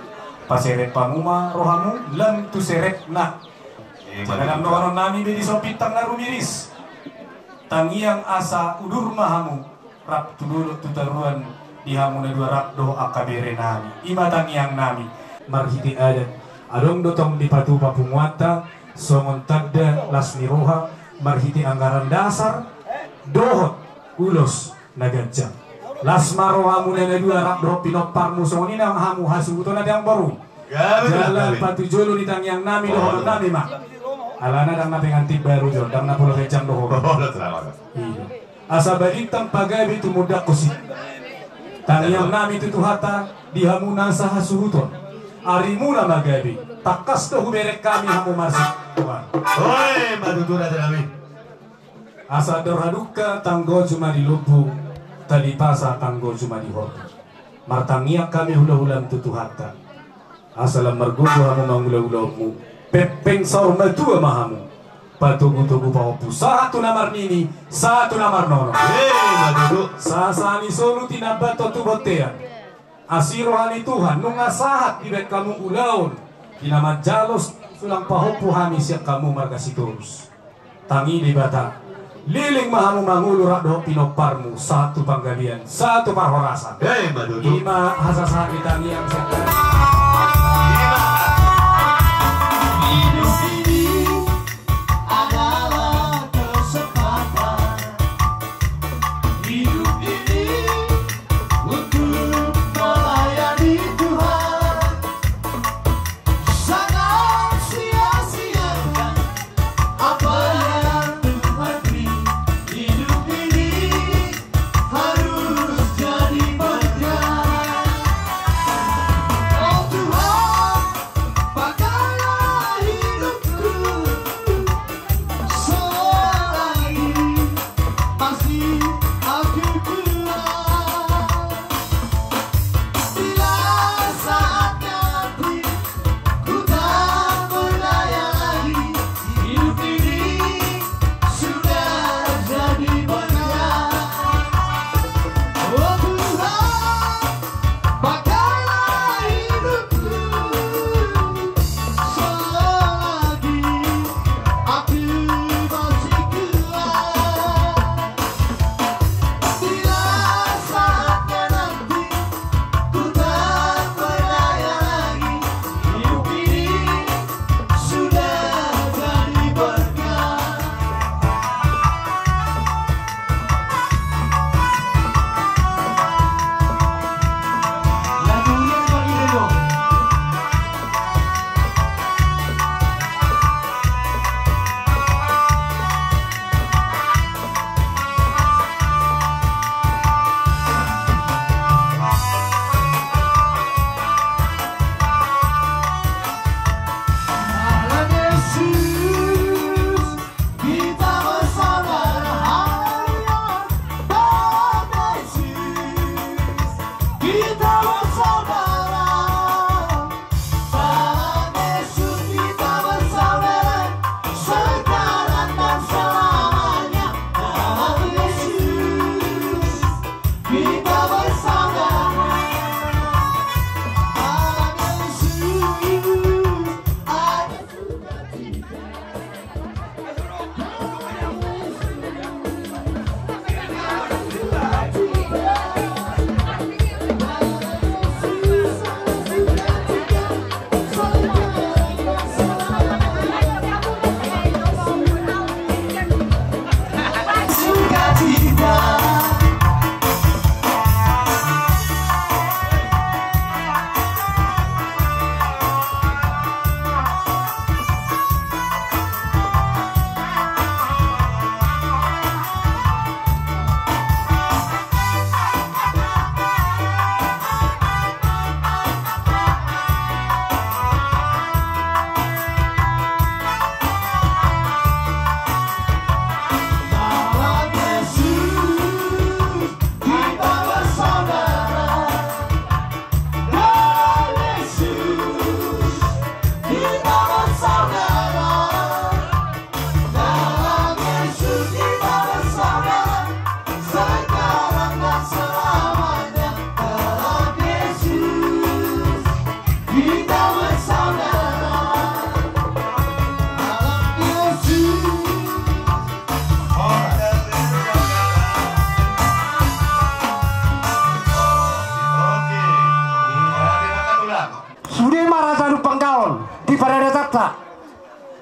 paserep hamu ma rohamu lam tu serepna. Jadi na dohonon nami be dison bintang na rumiris. Tangiang asa udur ma hamu rap tu dolok tu toruan, di hamu na dua rap dohot angka bere nami. I ma tangiang nami. Marhite adat, adong do tong dipatupa punguanta songon tanda las ni roha, marhite anggaran dasar dohot ulos na ganjang. Las ma rohamuna na dua rap dohot pinomparmu, songon i nang hamu hasuhuton, amangboru. Jala patujolo ni tangiang nami dohonon nami ma. Alana ndang na pengantin baru jo, ndang na pola ganjang dohonon. Iya. Asa balintang pagabe tumundalhon si. Tangiang nami tu Tuhanta, di hamu nasa hasuhuton, arimuna ma gabe. Tangkas do hubereng hami hamu marsipanganon. Oi, ma tutu raja nami. Asa andor hadungka tanggoju ma di lombu, talipasa tanggoju ma di horbo. Martangiang hami hula-hulam tu Tuhanta, asa lam margogo hamu mangula-ulaonmu, pengpeng saur matua ma hamu, patogu-togu pahompu, sahat tu na marnini, sahat tu na marnono. Eh, ma tutu. Sahat-sahat ni solu tinambathon tu bontean. Asi roha ni Tuhan, nunga sahat dibahen hamu ulaon di na manjalo sulang pahompu hami sian hamu marga Sitorus. Tangi Debata, leleng ma hamu mangolu rap dohot pinomparmu, sahat tu panggabean, sahat tu parhorasan. Eh, ma tutu. I ma hasasahat ni tangiang sian hami. Hidup ini adalah kesempatan. Hidup ini untuk melayani Tuhan. Jangan sia-siakan apa yang Tuhan beri. Hidup ini harus jadi berkat.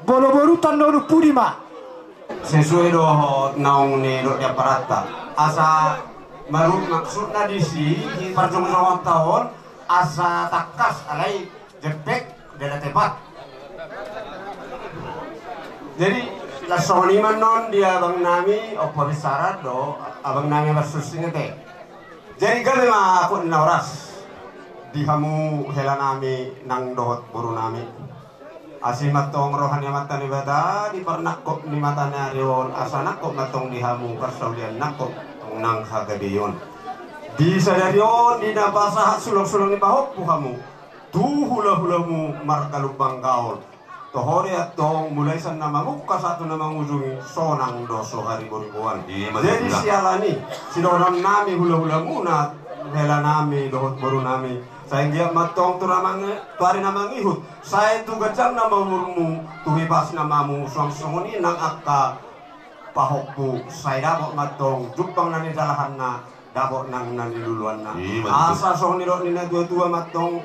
Molo boruta na ulu pudi ma. Sesuai dohot naung nidok ni amparanta. Asa malu maksudna disi, di parjongjongonta on, asa tangkas alai jempek, dana tepat. Jadi, las songon i ma annon di abang nami, Ompu Abisaran do, abang nami Marsursing ate. Jadi gabe ma ahu na horas di hamu hela nami nang dohot boru nami. Asi ma antong roha ni Amanta Debata di parnangkok ni mata ni ari on, asa nangkok ma antong di hamu parsaulian, nangkok nang hagabeon. Di sadari on di na pasahat sulang-sulang ni pahompu hamu tu hula-hulamu marga Lumban Gaol. Toho do i antong mulai sian na mamungka sahat tu na mangujungi, sonang do so hariboriboan. Jadi siala ni i, sidohonon nami hula-hulamuna, hela nami dohot boru nami, sai anggiat ma antong tu ari na mangihut, sai tu ganjang na ma umurmu, tu hipasna ma hamu, suang songon i nang angka pahompu, sai dapot ma antong jumpang na nijalahanna, dapot nang na niluluanna. Asa songon nidok ni na tua-tua ma antong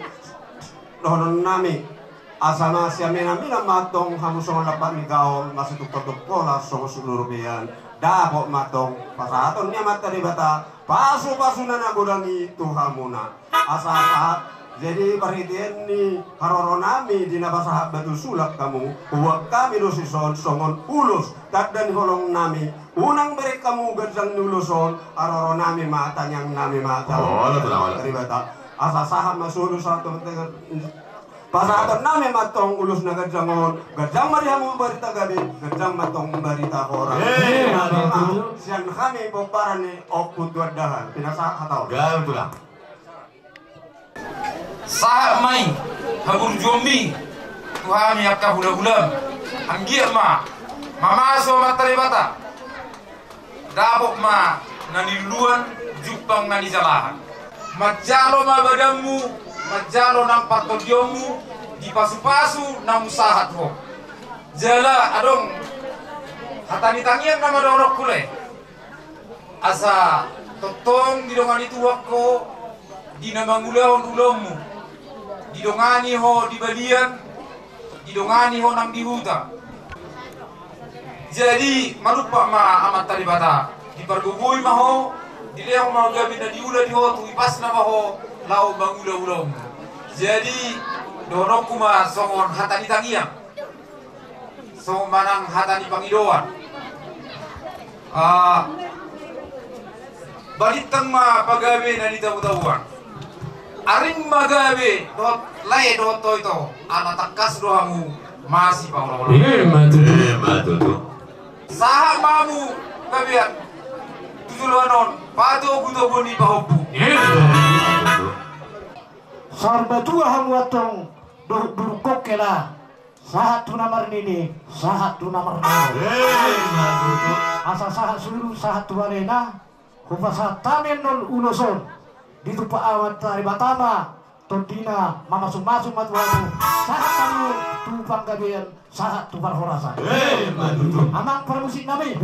dohonon nami, asa masiamin-aminan ma antong hamu songon lampak ni gaol, masitungkol-tungkolan songon sulu robean, dapot ma antong pasahaton ni Amanta Debata pasu-pasuna na godang i tu hamuna. Asa sahat, jadi parhitean ni haroro nami di na pasahat batu sulap hamu, huboan hami do dison songon ulos, tanda ni holong nami, unang bereng hamu ganjang ni ulos on, haroro nami ma, tangiang nami ma, Debata. Asa sahat ma solu sahat tu pasahaton nami ma antong ulos na ganjang on, ganjang ma di hamu barita gabe, ganjang ma antong barita horas. Sian hami pomparan ni Ompu Tuan Dahan, pinasahat hata on. Sahat ma i haburjuonmi tu hami angka hula-hulam, anggiat ma mamasu Amanta Debata, dapot ma na niluluan, jumpang na nijalahan. Manjalo ma badanmu, manjalo nang partondionmu, dipasu-pasu naung sahat ho. Jala adong hata ni tangiang nama dohononku lae. Asa tongtong didongani Tuhan ho di na mangulahon ulaonmu, didongani ho di balian, didongani ho nang di huta. Jadi malumpak ma Amanta Debata, dipargogoi ma ho, dilehon ma ho gabe na niula di ho, tu hipasna ma ho laho mangula ulaonmu. Jadi dohononku ma songon hata ni tangiang, songon manang hata ni pangidoan. Ah, balintang ma pagabe na nitabo-taboan. Aring ma gabe dohot lae dohot toito, ala tangkas do hamu masipaolo-olo. Ima tutu. Ima tutu. Sahat ma hamu gabean tu joloan on, patogu-togu ni pahompu. Ima tutu. Saur matua hamu antong dohot burungkon hela. Sahat tu na marnini, sahat tu na marnono. Ima tutu. Asa sahat solu, sahat tu balena. Hupasahat hami annon ulos on, ditumpak Amanta Debata ma tondina, mamasu-masu ma tu hamu. Sahat hamu tu panggabean, sahat tu parhorasan. Ima tutu. Amang parmusik nami.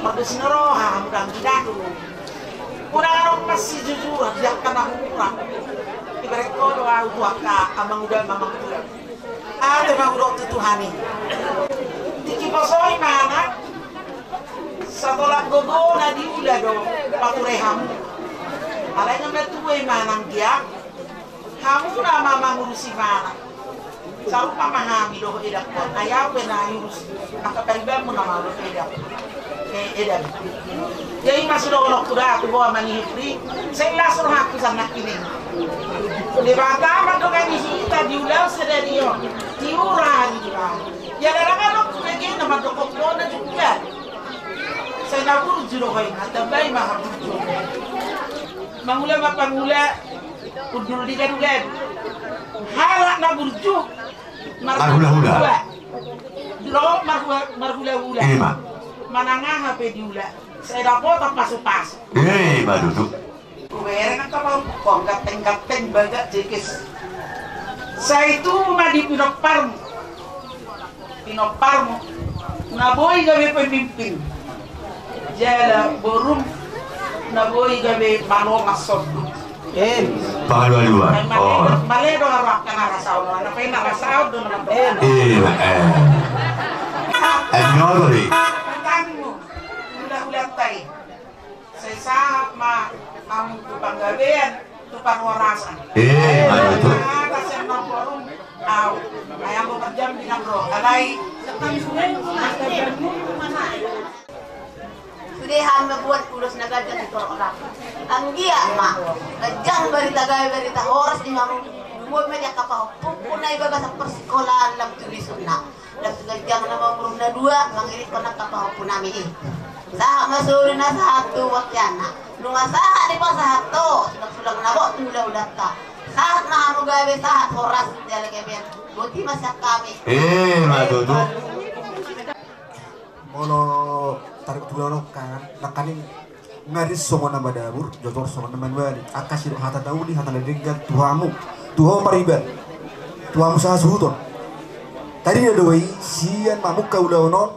Mardos ni roha hamu dang di datu. Unang adong masijujuran di angka na humurang. Ibereng ho do ahu tu angka amang uda, amang uda. Ate ma hudok tu Tuhan i. Tingki poso i ma anak. Satolan gogo na diula do pature hamu. Alai na matua i ma nang dia. Hamu nama mangurusi mana? Sarupa ma hami dohot edangkon, ai ahu pe na iurus angka paribanmu nama dohot edang. Eh, edang. Jadi masuk dohot kuda aku bawa manihipri. Saya langsung aku sana kini. Debata mandongani hita di ulaon sadari on. Tiura di ulaon. Ya dalam anu kuda gini mandokok bona juga. Sai na burju do hoi na tambai ma haburju. Mangula ma pangula. Undul di gadu-gadu. Halak na burju marhula-hula. Lo marhula, marhula-hula. Ima. Manang aha pe diula. Sai dapotan pasu-pasu. Ima tutu. Hubereng angka pahompu, ganteng-ganteng bagak jekes. Sai tubu ma di pinomparmu. Pinomparmu na boi gabe pemimpin. Jala borum na boi gabe malongas sondu. Em. Pangaduan dua. Male do haru angka na rasaon, na pe na rasaon do nama. Em. Iya, em. Em, nyoto di. Tantanmu. Udah-udah tai. Sai sahat ma hamu tu panggabean, tu parhorasan. Eh, ima tutu. Kasian na forum, au. Ai anggo kerjaan bilang ro, alai. Sude hami mambuat ulos na ganjang di torop lap. Anggiat ma ganjang barita gabe, barita horas di hamu. Dumod ma di angka pahompu na di bagasan parsikolaan lam tu lisuna. Lam tu ganjang na ma umur na dua, mangirikkon angka pahompu nami i. Sahat ma solu na sahat tu wakkianna. Nunga sahat dipasahat ho, sulang-sulang na gok tu hula-hulanta. Sahat ma hamu gabe, sahat horas, jala gabe. Boti ma sian hami. Eh, ima tutu. Molo tarik tulang on kan, nangkaning. Nari songon na madabur, jotjot songon na manuali. Angka sidok hata na uli, hata na denggan, tu hamu. Tu ho pariban. Tu hamu sahasuhuton. Tadi na do i, sian mamungka ulaon on,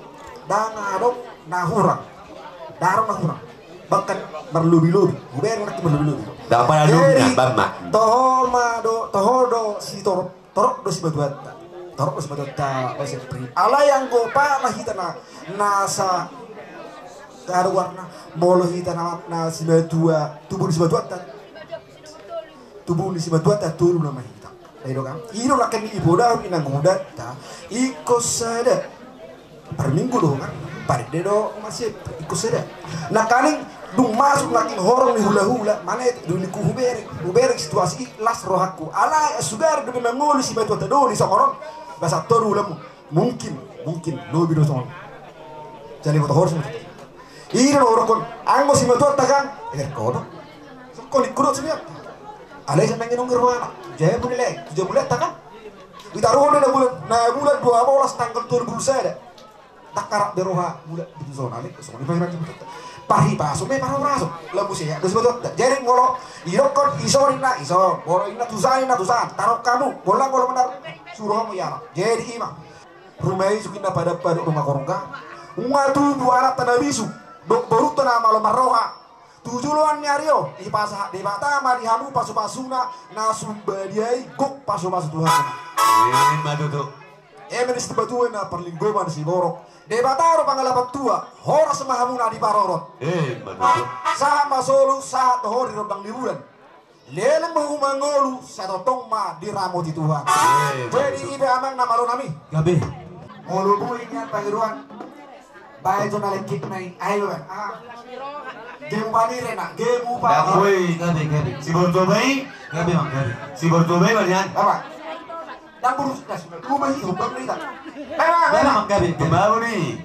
dang adong na hurang. Dang adong na hurang. Bahkan marlobi-lobi. Hubereng nangkin marlobi-lobi. Dang pala lobi na, bang ma. Toho ma do, toho do sitorop. Torop do simatuanta. Torop do simatuanta, oi sempri. Alai anggo pa ma hita na, na sa, karuarna, molo hita na, na simatua, tubu ni simatuanta. Tubu ni simatuanta, tolu nama hita. Dai do kan? I do nangkin i podahon inang udanta, ingkon sada. Parminggu do kan, parende do masih ingkon sada. Nangkaning dung masuk nangkin horong ni hula-hula, mana itu dulu ku hubereng, hubereng situasi i las rohangku. Alai sugari do mangolu simatuanta do ni songoron, basa toru ulamu. Mungkin, mungkin, lobi do songon. Jadi foto horong. Ida do horong kon, anggo simatuanta kan, eh, kono. Sokko ni kudot sini. Alai senang inong gerwana. Jadi boleh lagi, jadi boleh tak kan? Ditaruhon do na bulan, na bulan dua belas tanggal dua puluh sada. Dang karap be roha, mula betul songon ale, songon i. Paripasu me parhorason, lamu sehat do simatuanta. Jadi molo idokkon ison ninna ison, molo ninna tusan ninna tusan, taruh hamu, molo, molo menar, suru hamu i anak. Jadi ima. Ruma i sukinna padappa dohot ruma korga. Nunga tubu anakta na bisuk, dohot borunta na malo marroha. Tu joloan ni ari on, dipasahat Debata ma di hamu pasu-pasuna, na sumbadia i gok pasu-pasu Tuhan. Ima tutu. Eme ni situmbatua na parlinggoman siborok. Debata do pangalapan tua, horas ma hamu na diparorot. Ima tutu. Sahat ma solu, sahat ho di rondang ni bulan. Leleng ma hamu mangolu, sai tongtong ma diramoti Tuhan. Ima tutu. Jadi i pe amang na malo nami. Gabe. Molo boi nian pangidoan. Bae jo na lekik nai, ayo kan. Ah. Gemu panire na, gemu pa. Dakoi, gabe, gabe. Si Borjo bai, gabe mang gabe. Si Borjo bai balian. Apa? Dang burus das. Gemu bai, humbang ni tak. Memang, memang gabe. Baru ni.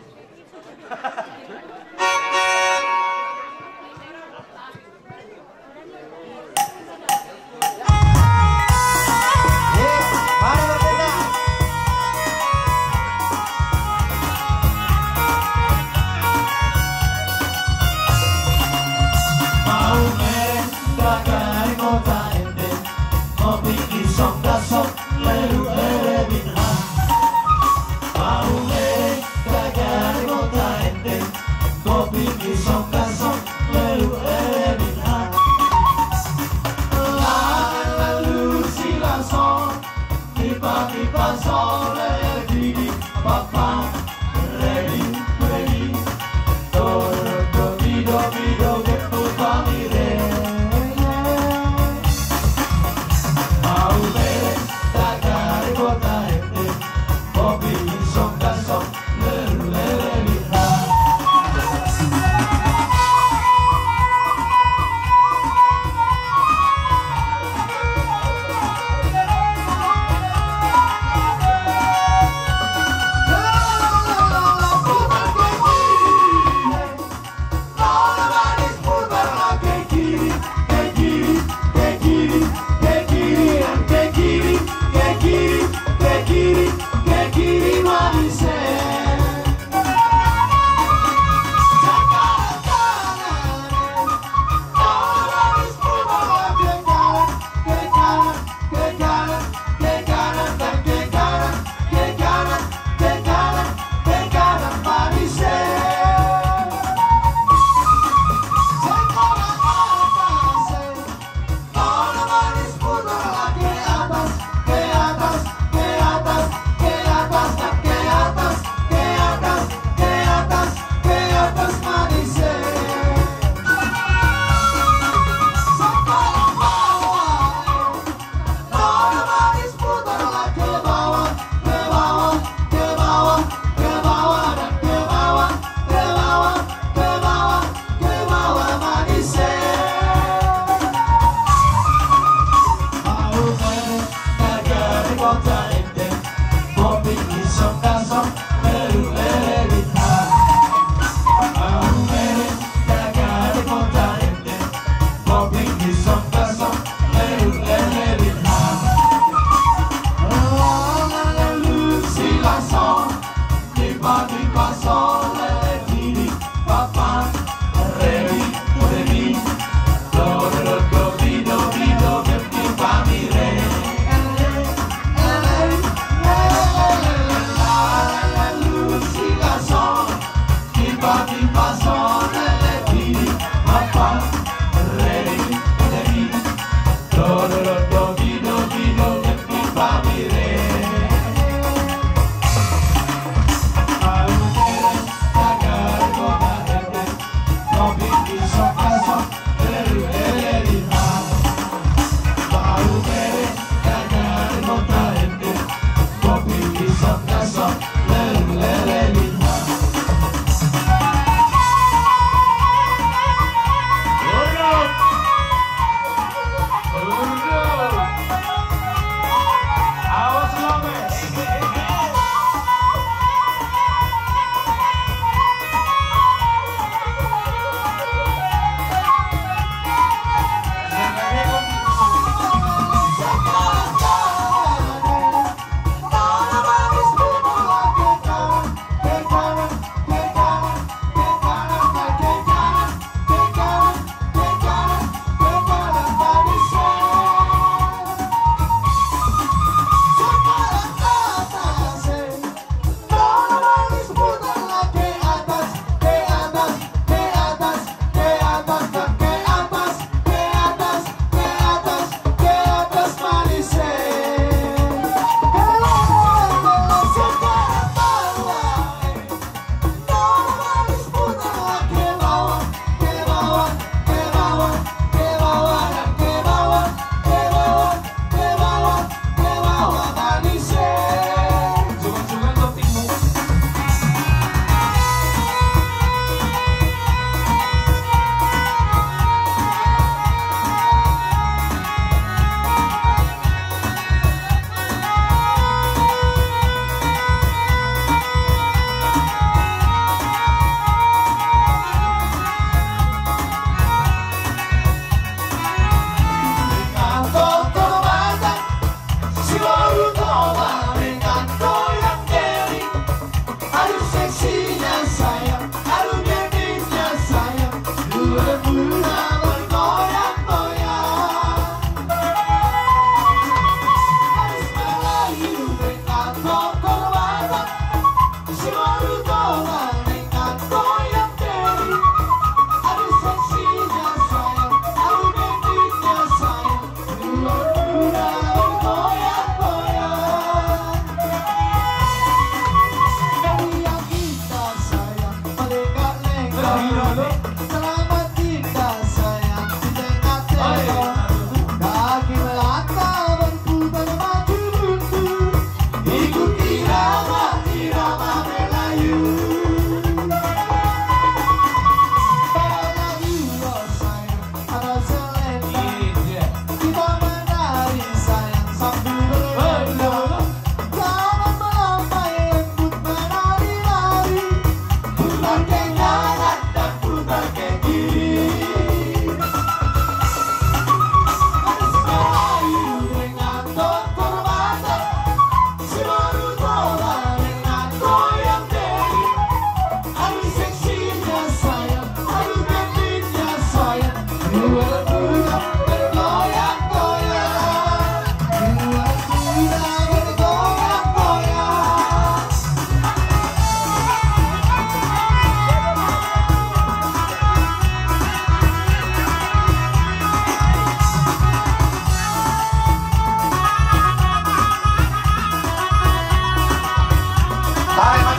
Tarik,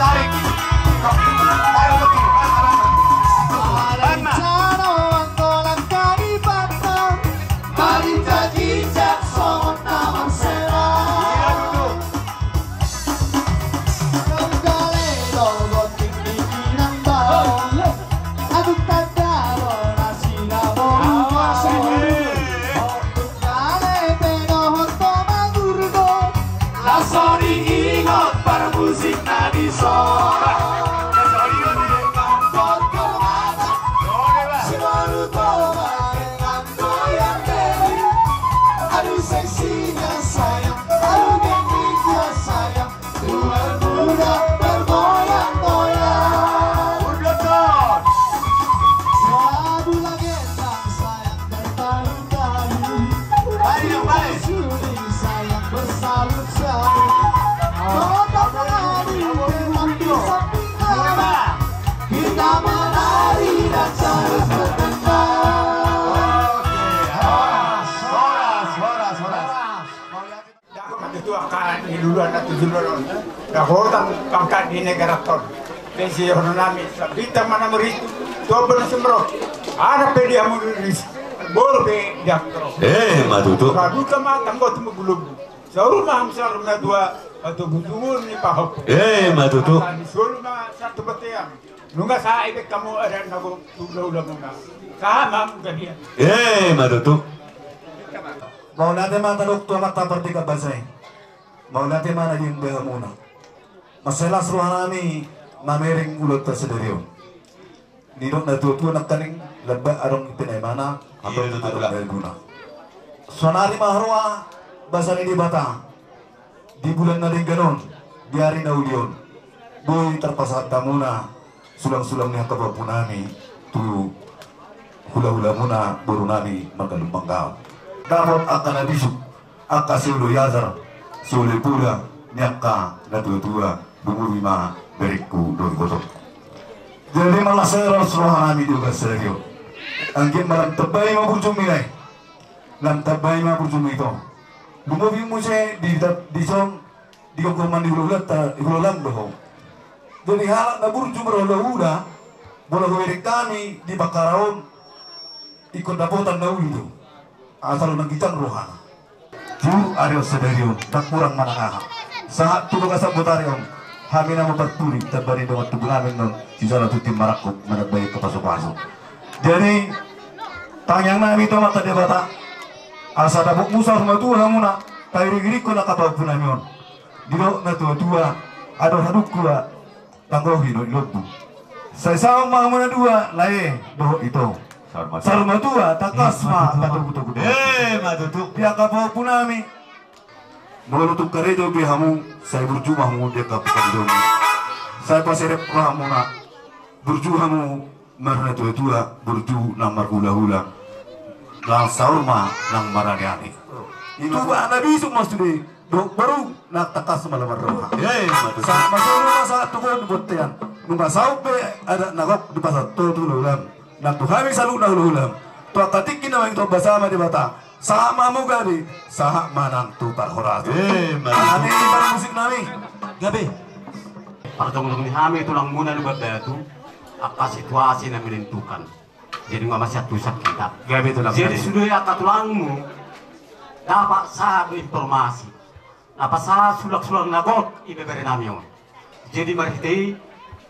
tarik. Tarik, tarik. Rencana mangkolang kami patang, marinjak-injak songon na marsera. Iya, betul. Nunggale do gondang di ginang bau. Agung tanda do nasida boru. Awas, eh. Nunggale pe dohot do magur do. Laos diingot parmusik na dison. Dengan tortor mata. Siboru Toba dengan goyang beri. Aduh seksinya sayang, aduh gendutnya sayang. Tuan muda bergoyang-goyang. Sabu lagi sang sayang bertalu-talu. Baik, baik. Suling sayang bersalut-salut. Kota menari, tetapi samping kalah. Kita menari dan terus bertengkar. Oke, horas, horas, horas, horas. Jago ma tutu angka ni luluan na tutu luluan on. Dapotan pangkat di negara on. Pe sihonon nami, Sabita mana meritu, Toba na sumro. Anak pe dia muduris, bol pe dia tro. Eh, ma tutu. Raduta ma tanggo tu mugulub. Saur ma hamsar na dua, atau butuhun ni pahop. Eh, ma tutu. Di solu ma satu batean. Nunga sae be kamu ada nago tu ula-ula muna. Sama gadia. Eh, ma tutu. Mauliate ma tadok tu amanta partingkat basa i. Mauliate ma na diembe hamuna. Mansai las roha nami mamereng ulaonta sadari on. Didok na tua-tua nangkaning, lambak adong ipina imana, hatop adong dalan guna. Sonari ma haroa basa ni Debata. Di bulan na denggan on, di ari na uli on, boi tarpasahat hamuna sulang-sulang ni angka pahompu nami tu hula-hula muna boru nami marga Lumban Gaol. Dapot angka na bisuk, angka sioloi ajar, sioloi poda ni angka na tua-tua, lumobi ma berengku dohot ibotongku. Jadi malas roha nami di bagasan sadari on. Anggiat ma lam tambai ma burjumi nai. Lam tambai ma burjumi ito. Lumobi muse di, dison di gomgoman ni hula-hulanta, hula-hulam do ho. Jadi halak na burju marhula-hula, molo hubereng hami di Bakkara on, ingkon dapotan na uli do. Asal unang ginjang rohana. Tu ari on sadari on, ndang hurang manang aha. Sahat tu bagasan botari on, hami na mamparpudi, tamba ni dongan tubu nami on, sisada tutu marangkup, manambai angka pasu-pasu. Jadi, tangiang nami tu Amanta Debata, asa dapot muse saur matua hamuna, tairing-iringkon angka pahompu nami on. Didok na tua-tua, adong hadungku, tanggohi do i lombu. Sai saut ma hamu na dua, lae dohot ito. Saur matua. Saur matua, tangkas ma patogu-togu. Eh, ma tutu. Di angka pahompu nami. Molo tung karejo be hamu, sai burju ma hamu di angka pangkataion. Sai paserep rohamuna. Burju hamu marnatua-tua, burju nang marhula-hula. Nang saur ma nang marani-ani. Itupa na bisuk ma sude, dohot boru nang tangkas ma lam marroha. Eh, ma tutu. Sahat ma solu ma sahat tu bontean. Nunga saut be adat na gok dipasahat tu hula-hulam. Nang tu hami saluhutna hula-hulam. Tu angka tingki na mangido basa ma Debata. Sahat ma hamu gabe, sahat ma nang tu parhorasan. Eh, ma tutu. Alani parmusik nami. Gabe. Parjongjong ni hami tulangmuna Lumban Batu, angka situasi na menentukan. Jadi nunga masiantusan hita. Gabe tulang. Jadi sude angka tulangmu, dapat sahat do informasi. Na pasahat sulang-sulang na gok ibebere nami on. Jadi marhite i,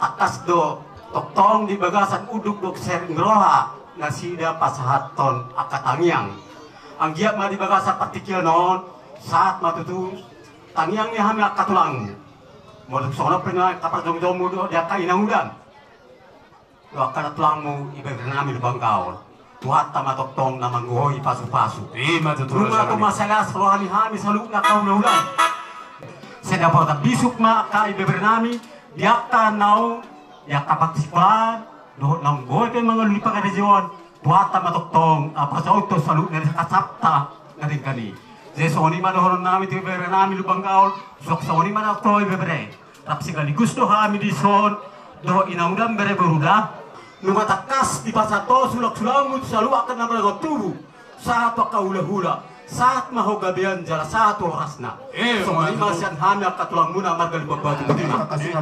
tangkas do tongtong di bagasan unduk dohot sering roha nasida pasahathon angka tangiang. Anggiat ma di bagasan partingkian on, sahat ma tutu tangiang ni hami angka tulangmu. Molo tung songon on pe nuaeng angka parjongjongmu dohot di angka inangudan. Dohot angka tulangmu ibebere nami Lumban Gaol. Tuhanta ma tongtong na manggohi pasu-pasu. I ma tutu. Nunga tung mansai las roha ni hami saluhutna angka hula-hula. Sai dapotan bisuk ma angka ibebere nami di angka naung, di angka parsisikolahan, dohot naung boi pe mangalului pangarejoan. Tuata ma tongtong, apa sauto salut dari kasapta dari kami. Jadi songon i ma dohonon nami tu bere nami Lumban Gaol, suang songon i ma dohonon tu bere. Rap sekaligus do hami dison, dohot inangunan bere boru da. Nunga tangkas dipasahat ho sulak-sulakmu tu saluhut angka na marga tubu. Sahat tu angka hula-hula, sahat ma ho gabean jala sahat tu horasna. Eh, songon i ma sian hami angka tulangmuna marga Lumban Batu. Terima kasih.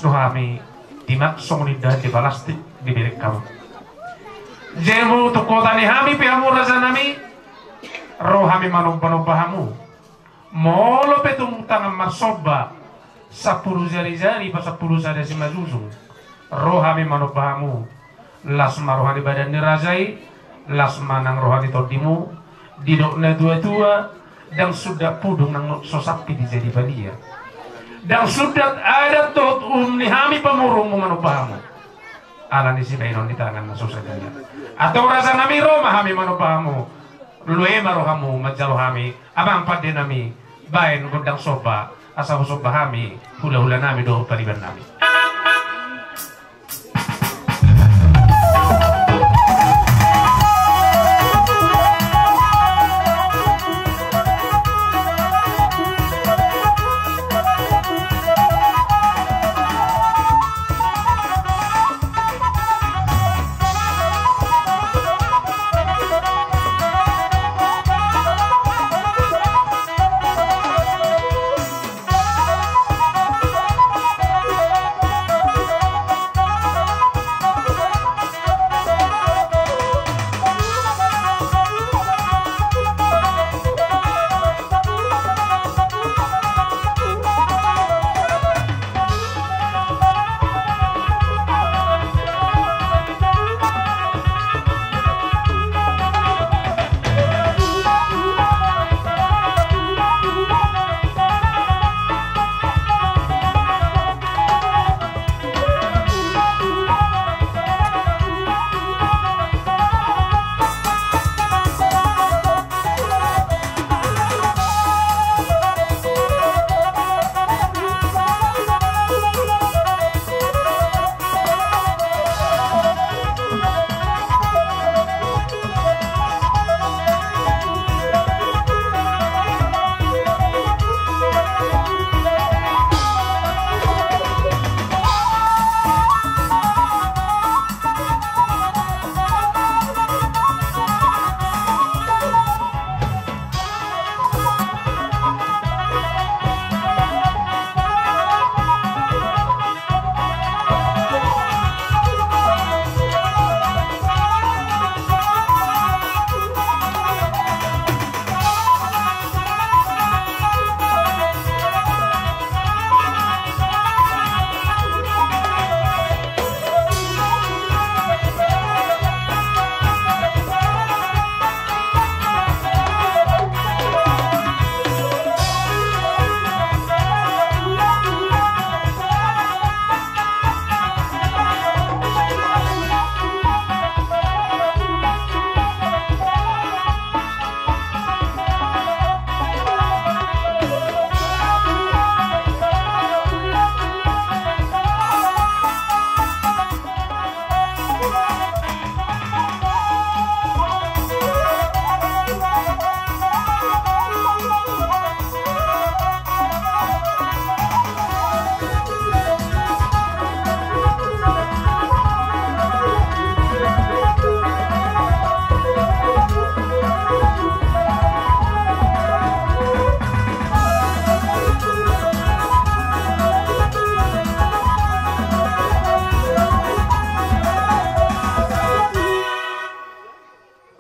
Tu hami, timak songon indahan di palastik di belek hamu. Jemu tu kota ni hami pe hamu raja nami, ro hami manomba-nomba hamu. Molo pe tung tangan marsomba, sampulu jari-jari, pasampulu sada simanjujung, ro hami manomba hamu. Las ma roha ni badan ni raja i, las ma nang roha ni tondimu, didok na tua-tua, ndang sundat pudung nang so sampe dijadi balian. Ndang sundat adat dohot uhum ni hami pamoruonmu manomba hamu. Ala ni sibahenon ni tangan na so sadia. Antong raja nami ro ma hami manomba hamu. Lue ma rohamu manjalo hami. Amang pande nami, baen gondang somba, asa husomba hami, hula-hula nami dohot pariban nami.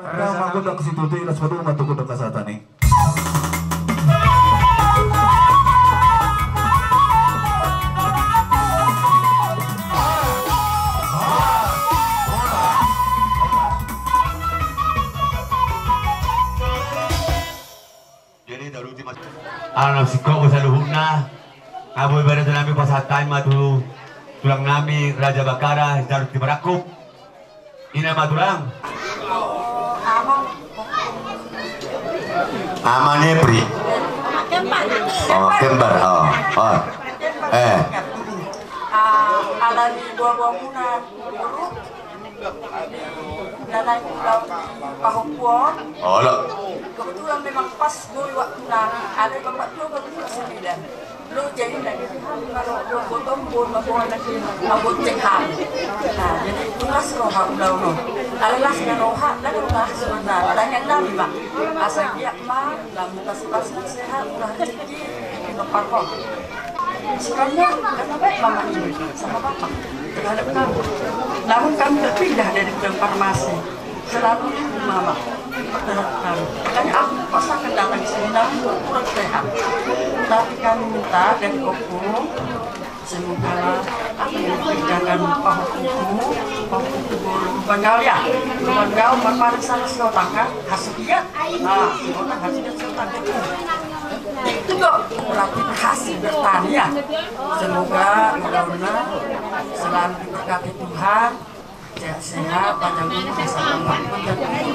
Pertama gondang situtu, las maduma tu gondang kasatan i. Jadi taruti mas. Ala naung singkop do saluhutna. Nga boi bariba nami pasahat hami ma tu tulang nami Raja Bakara, Jaruk Timarangkup. Ina ma tulang. Ama ni Epri. Oh, kembar. Oh, oh. Eh. Ah, ala ni boa-boamuna. Nanae ulang pahompu on. Olo. Kebetulan memang pas boi waktuna, alai bapak tua baru pulang sembilan. Lo jadi lagi, kalau lo gotong, gotong, gotong, gotong, gotong, gotong. Nah, jadi tugas roha ulang lo. Alai las na roha, dan roha sebenarna. Tanya nami, Mak. Asa giat ma, lam pas-pas na sehat, ulah rezeki, di tempat kau. Sikapnya karena baik mama ini sama papa terhadap kami. Namun kami terpindah dari gudang farmasi. Selalu mama terhadap kami. Makanya aku paksakan datang ke sini, namun kurang sehat. Tapi kami minta dari Opo, semoga apa yang dikerjakan Pak Opo, Pak Opo, Bang Gaul ya, Bang Gaul, Bang Farid, sama si Otang kan, hasil dia, ah, si Otang hasilnya si Otang. Itu kok berarti berhasil bertani ya. Semoga mudah-mudahan selalu diberkati Tuhan, sehat-sehat, panjang umur, masa depan.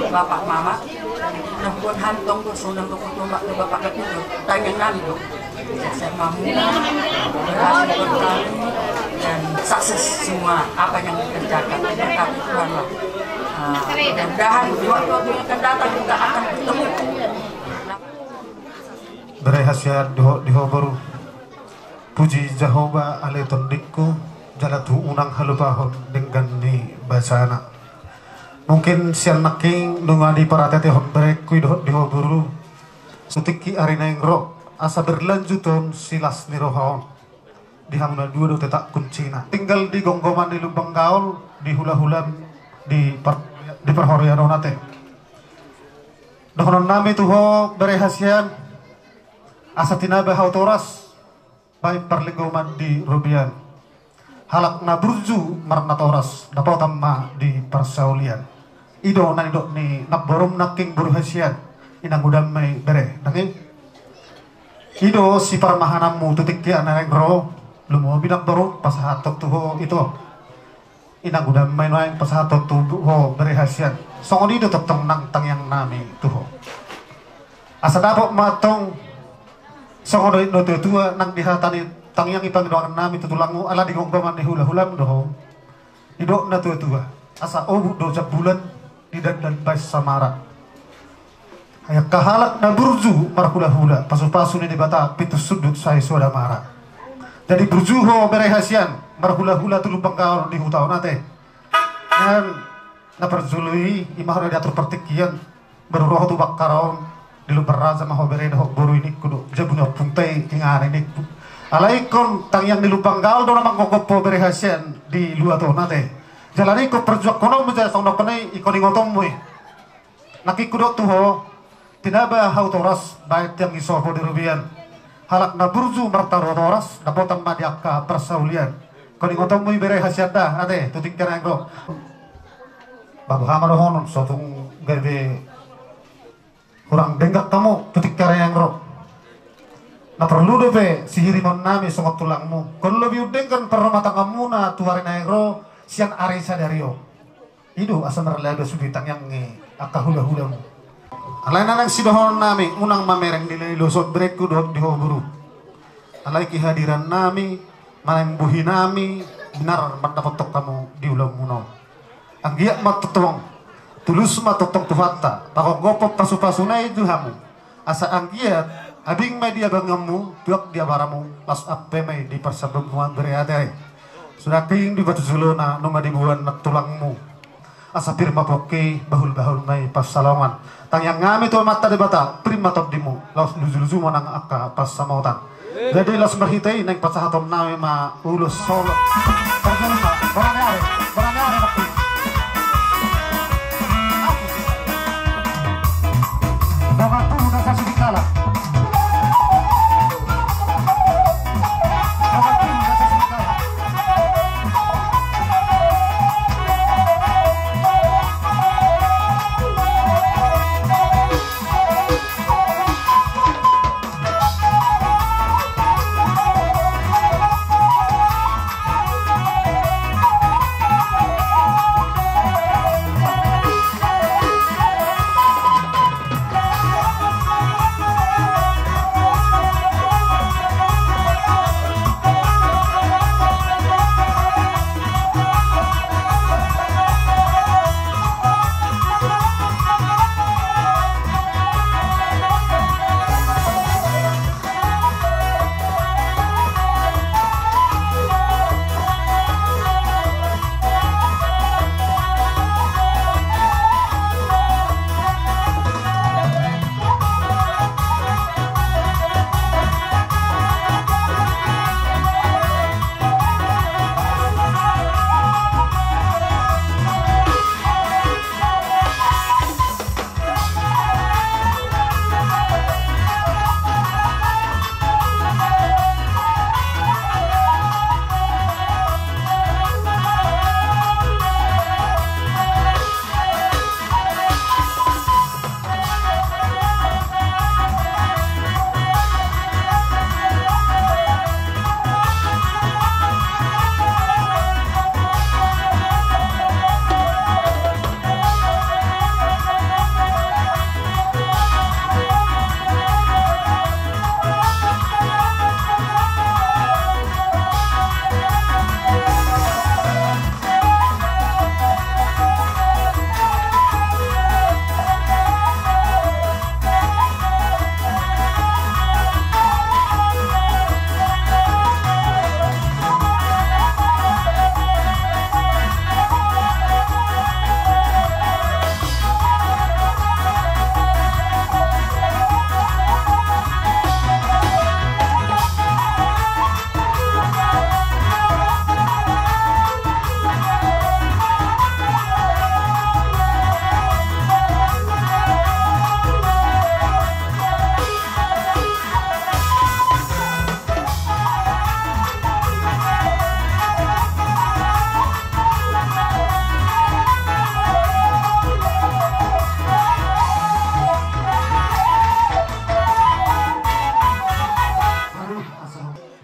Bapak mama, mudah-mudahan tonggo sudah tonggo tombak ke bapak ketiga, tangan nami dong. Sehat-sehat mamuna, berhasil bertani, dan sukses semua apa yang dikerjakan. Diberkati Tuhan lah. Ah, mudah-mudahan di waktu-waktu yang akan datang kita akan bertemu. Bere hasian, di ho, di ho boru. Puji Jahowa ale tondingku, jala tu unang halupahon denggan ni basana. Mungkin sian nangkin nunga diparateatehon berengku i dohot di ho boru. Sutingki ari naeng ro, asa berlanjut on silas ni roha on. Di hamu na dua do tetak kuncina. Tinggal di gomgoman ni Lumban Gaol, di hula-hula di par, di parhorian on ate. Dohonon nami tu ho bere hasian, asa tinaba hau toras, baen parlinggoman di robean. Halak na burju marnatoras, dapotan ma di parsaulian. I do na nidok ni namborum nangkin boru hasian, inang udan ma i bere nangkin. I do siparmahananmu tu tingki ari naeng ro, lumobi namboru pasahathon tu ho ito. Inang udan ma i nuaeng pasahathon tu ho bere hasian. Songon i do tongtong nang tangiang nami tu ho. Asa dapot ma tong songon dohot ni natua-tua nang di hata ni tangiang i pangidoan nami tu tulangmu, ala di gomgoman ni hula-hulam do ho. Didok natua-tua, asa obuk do jambulan di dandan baen samara. Ai angka halak na burju marhula-hula, pasu-pasu ni Debata pitu sundut sai soada mara. Jadi burju ho bere hasian marhula-hula tu Lumban Gaol di huta on ate. Nian na parjolo i, i ma ho na diatur partingkian. Baru ro ho tu Bakkara on, di Lumban Raja ma ho bere dohot boru i ningku do, jabu ni ompungta i inganan i ningku. Alai ingkon tangiang ni Lumban Gaol do na manggokhon ho bere hasian di luat on ate. Jala ningku parjuangkononmu jala songon nangkin i ingkon ingotonmu i. Nangkin hudok tu ho, tinaba hau toras, baen tiang ni sopo di robean. Halak na burju marnatoras, dapotan ma di angka parsaulian. Ingkon ingotonmu i bere hasian da ate, tu tingki ari naeng ro. Ba boha ma dohonon, so tung gabe hurang denggan hamu tu tingki ari naeng ro. Na porlu dope sihirimon nami songon tulangmu, ingkon lobi undenggan parrumahtanggaonmuna tu ari naeng ro sian ari sadari on. I do asa marlaba sude tangiang ni angka hula-hulamu. Alai na naeng sidohonon nami, unang mamereng di na niloso on berengku dohot di ho boru. Alai kehadiran nami, manang bohi nami, binaran mandapothon hamu di ulaonmuna on. Anggiat ma tongtong, tulus ma tongtong Tuhanta, pangonggophon pasu-pasuna i tu hamu. Asa anggiat, abing ma di abanganmu, tuak di abaramu, laos ampe ma i di parsambungmu bere ate. Suda nangkin di batu jolona, nunga diboan nang tulangmu. Asa pir ma pongki, bahul-bahul ma i pansalongan. Tangiang nami tu Amanta Debata, pir ma tondimu, laos luju-luju ma nang angka pansamotan. Jadi laos marhite i naeng pasahaton nami ma ulos solo. Parjolo ma, barani ari, barani ari nangkin. Dongan tubu na sasudingkala.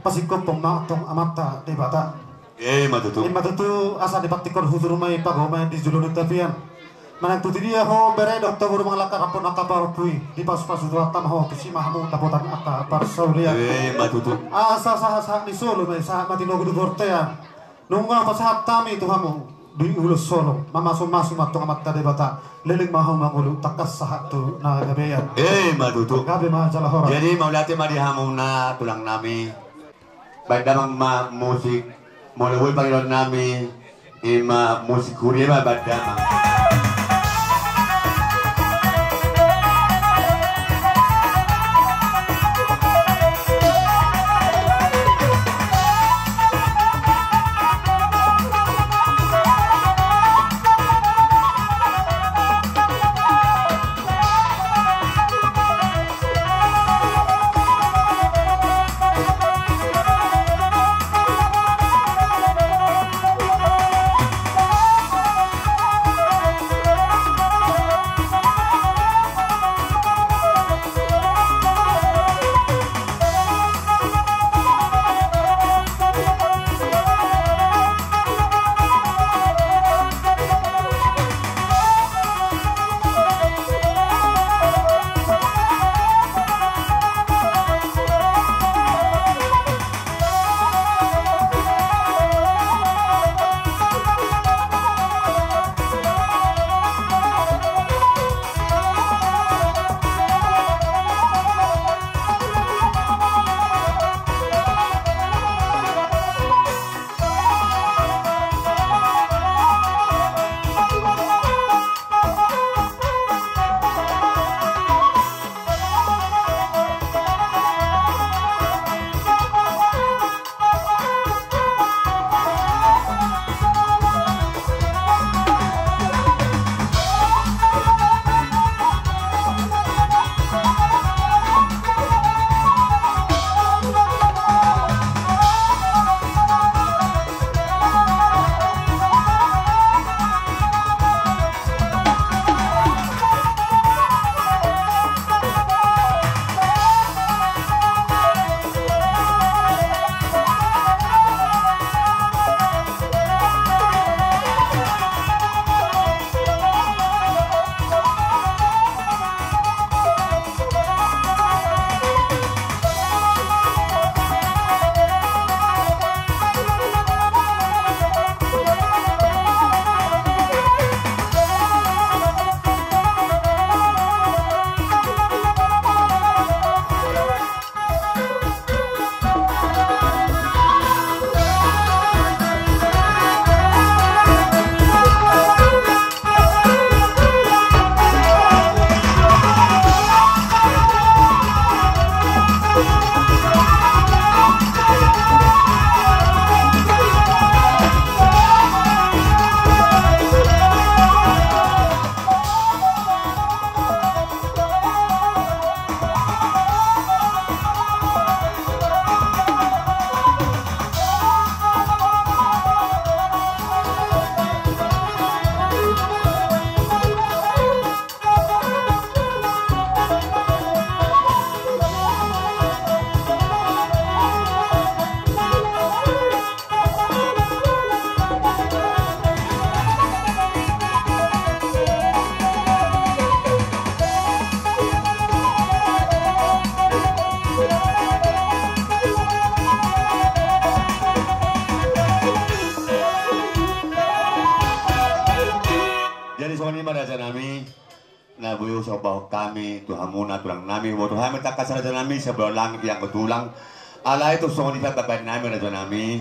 Pasingkophon ma antong Amanta Debata. Ima tutu. Ima tutu, asa dipantikkon hujur ma i, pago ma i di jolo ni tapian. Manang tu dia ho bere dohot boru mangalangka angka parompu i, dipasupasu Tuhanta ma ho, tusi ma hamu dapotan angka parsaulian. Ima tutu. Asa sahatsahat ni solu ma i, sahat ma tinogu di bortean. Nunga pasahat hami tu hamu di ulos holong, mamasumasu ma antong Amanta Debata, leleng ma hamu mangolu, tangkas sahat tu na gabean. Ima tutu. Gabe ma jala horas. Jadi mauliate ma di hamuna tulang nami. Baen damang ma musik, molo boi pangidoan nami, ima musik huria ma baen damang. Jadi songon i ma raja nami. Na boi husomba hami tu hamuna tulang nami, huboto hami tangkas raja nami, sian baloan langit ianggo tulang. Alai tung songon i pe baen nami raja nami,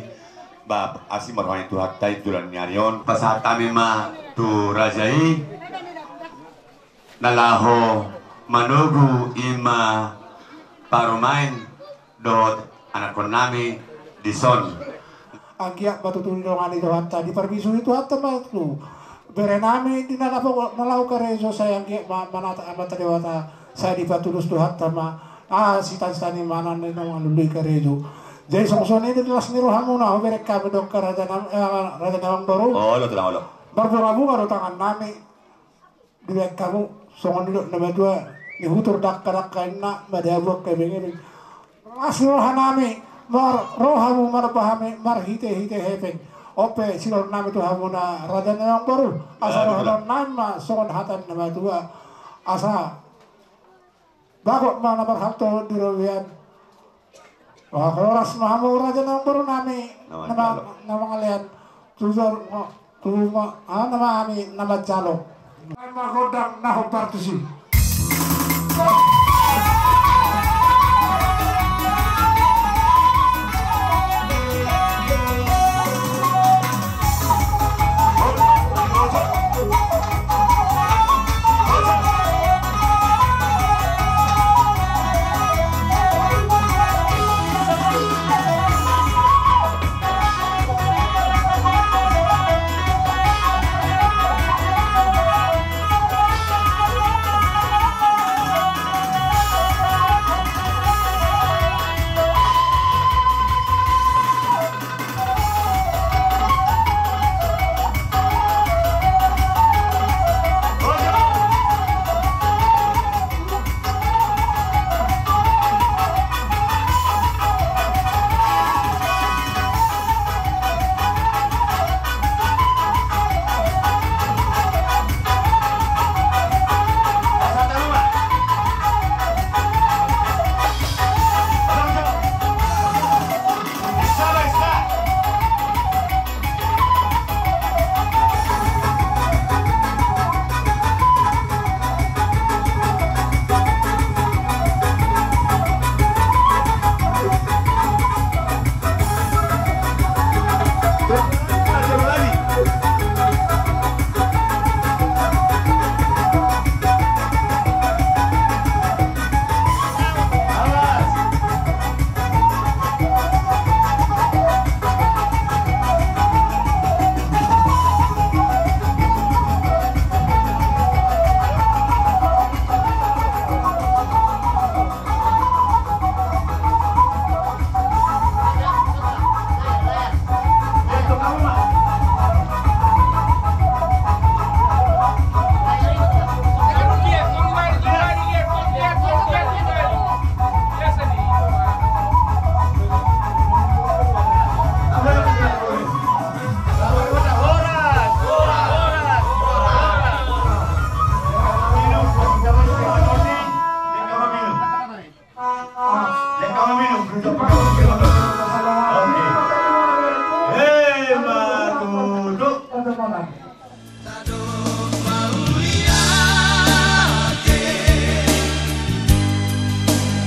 ba asi ma roha ni Tuhanta i tu joloan ni ari on. Pasahat hami ma tu raja i na laho manogu i ma parumaen dohot anakkon nami dison. Anggiat ma tutu didongani Tuhanta, diparbisuhi Tuhanta ma tu bere nami di na laho, na laho karejo, sai anggiat ma manatap Amanta Debata, sai dipatulus Tuhanta ma, ah, sitani-sitani ma na nilului karejo. Jadi songon i do di las ni rohamuna, ho bere nami dohot raja nami, eh, raja nami amangboru. Olo, tulang, olo. Marbunga-bunga do tangan nami. Dibaen hamu songon nidok na matua, dihutur dangka-dangka inna, madabu angka ebeng-ebeng. Las ni roha nami, Mar, ro hamu manomba hami marhitehite hepeng. On pe silehon nami tu hamuna raja ni amangboru. Asa dohonon nami ma songon hata ni na matua. Asa bagot ma na marhalto di robean. Wah, horas ma hamu raja ni amangboru nami. Na mangalean. Tujor, tu ma, ah, nama ami nama jalo. Nama godang na hombar tusi.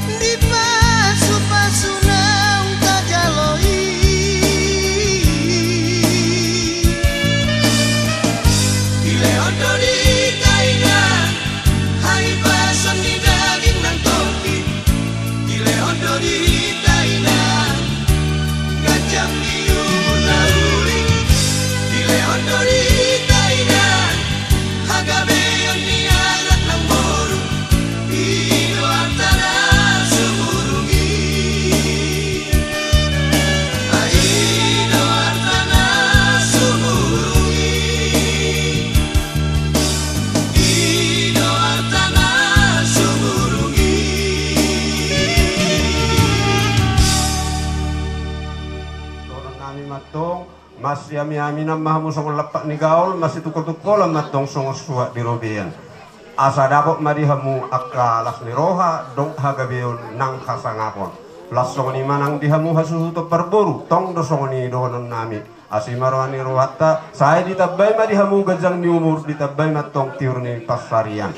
Di pasupasu naung tajalo i, dilehon do di hita inang hahipason ni daging nang tondi. Dilehon do di hita inang ganjang ni uhur na uli. Dilehon do di hita inang hagabeon ni anak nang boru. I do arta na sumurung i. I do arta na sumurung i. I do arta na sumurung i. Dohonon nami ma antong, masiami-ami nama hamu songon lampak ni gaol, masitungkol-tungkolan ma antong songon suhat di robean. Asa dapot ma di hamu angka las ni roha dohot hagabeon nang hasangapon. Laos songon i ma nang di hamu hasuhuton parboru, tong do songon i dohonon nami. Asi ma roha ni rohanta, sai ditambai ma di hamu ganjang ni umur, ditambai ma antong tiur ni pansarian.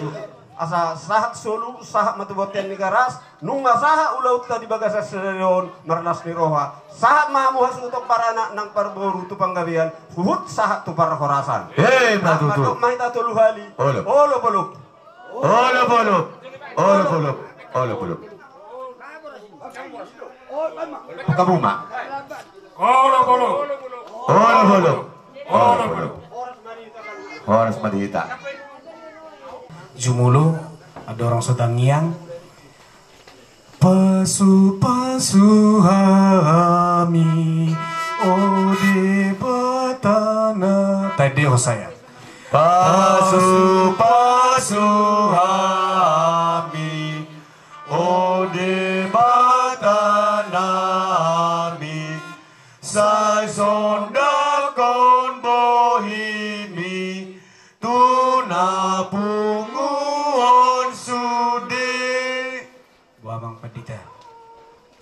Asa sahat solu, sahat ma tu bontean ni garas, nunga sahat ulaonta di bagasan sadari on, marlas ni roha. Sahat ma hamu hasuhuton paranak nang parboru tu panggabean, huhut sahat tu parhorasan. Emma tutu. Mandok ma hita tolu hali. Olop. Olop, olop. Olop, olop. Olop, olop. Olop, olop. Angka buma. Olop, olop. Olop, olop. Olop, olop. Horas ma di hita. Jumolo, andorang so tangiang. Pasupasu hami, o Debata na. Taende hosana. Pasupasu hami, o Debata na.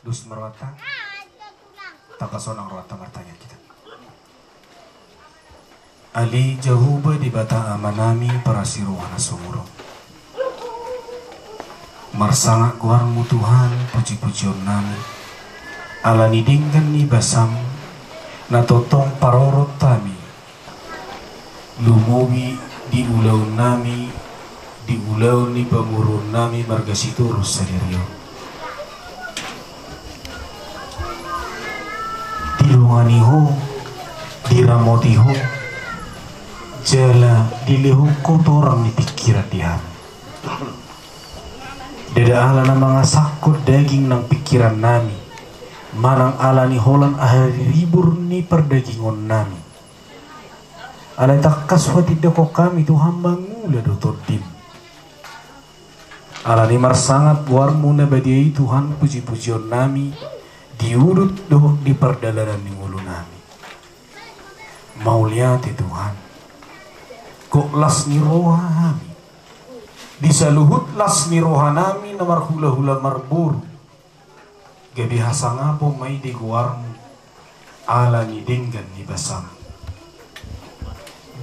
Dos ma rohanta. Tangkas sonang rohanta, martangiang hita. Ale Jahowa Debata Amanami, parasi roha na sumurung. Marsangap goarmu Tuhan, pujipujionnami, ala ni denggan ni basam na tongtong parorot hami, lumobi di ulaonnami, di ulaon ni pamoruonnami marga Sitorus sadari on. Didongani Ho, diramoti Ho, jala dilehon Ho torang ni pingkiran di hami. Ndada ala na mangasahon daging nang pingkirannami, manang ala ni holan ariribur ni pardagingonnami. Alai tangkas huhatindangkon hami Tuhan mangula do Tondim. Ala ni marsangap goarmu na badia i Tuhan, pujipujionnami di udut dohot di pardalanan ni ngolunami. Mauliate Tuhan. Gok las ni roha hami. Di saluhut las ni rohanami na marhulahula marboru, gabe hasangapon ma i di goarmu, ala ni denggan ni basam.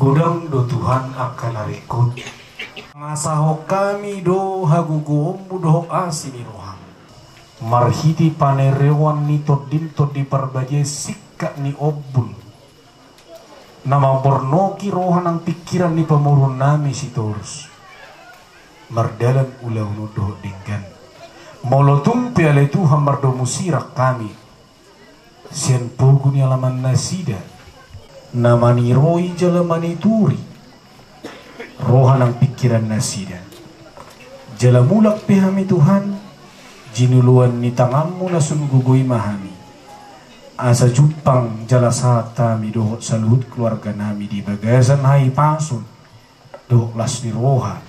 Godang do Tuhan angka na ringkot. Mangasahon hami do hagogoonmu dohot asi ni roham. Marhite panereon ni Tondim, Tondi Parbadia, singkat ni ombun na mamborngoni roha nang pingkiran ni pamoruonnami Sitorus, mardalan ulaon on dohot denggan. Molo tung pe ale Tuhan mardomu sirang hami sian pogu ni alaman nasida, na maniroi jala manituri roha nang pingkiran nasida. Jala mulak pe hami Tuhan, jinuluan ni tanganmu na sun gogo i ma hami, asa jumpang jala sahat hami dohot saluhut keluarganami di bagasan hahipason dohot las ni roha,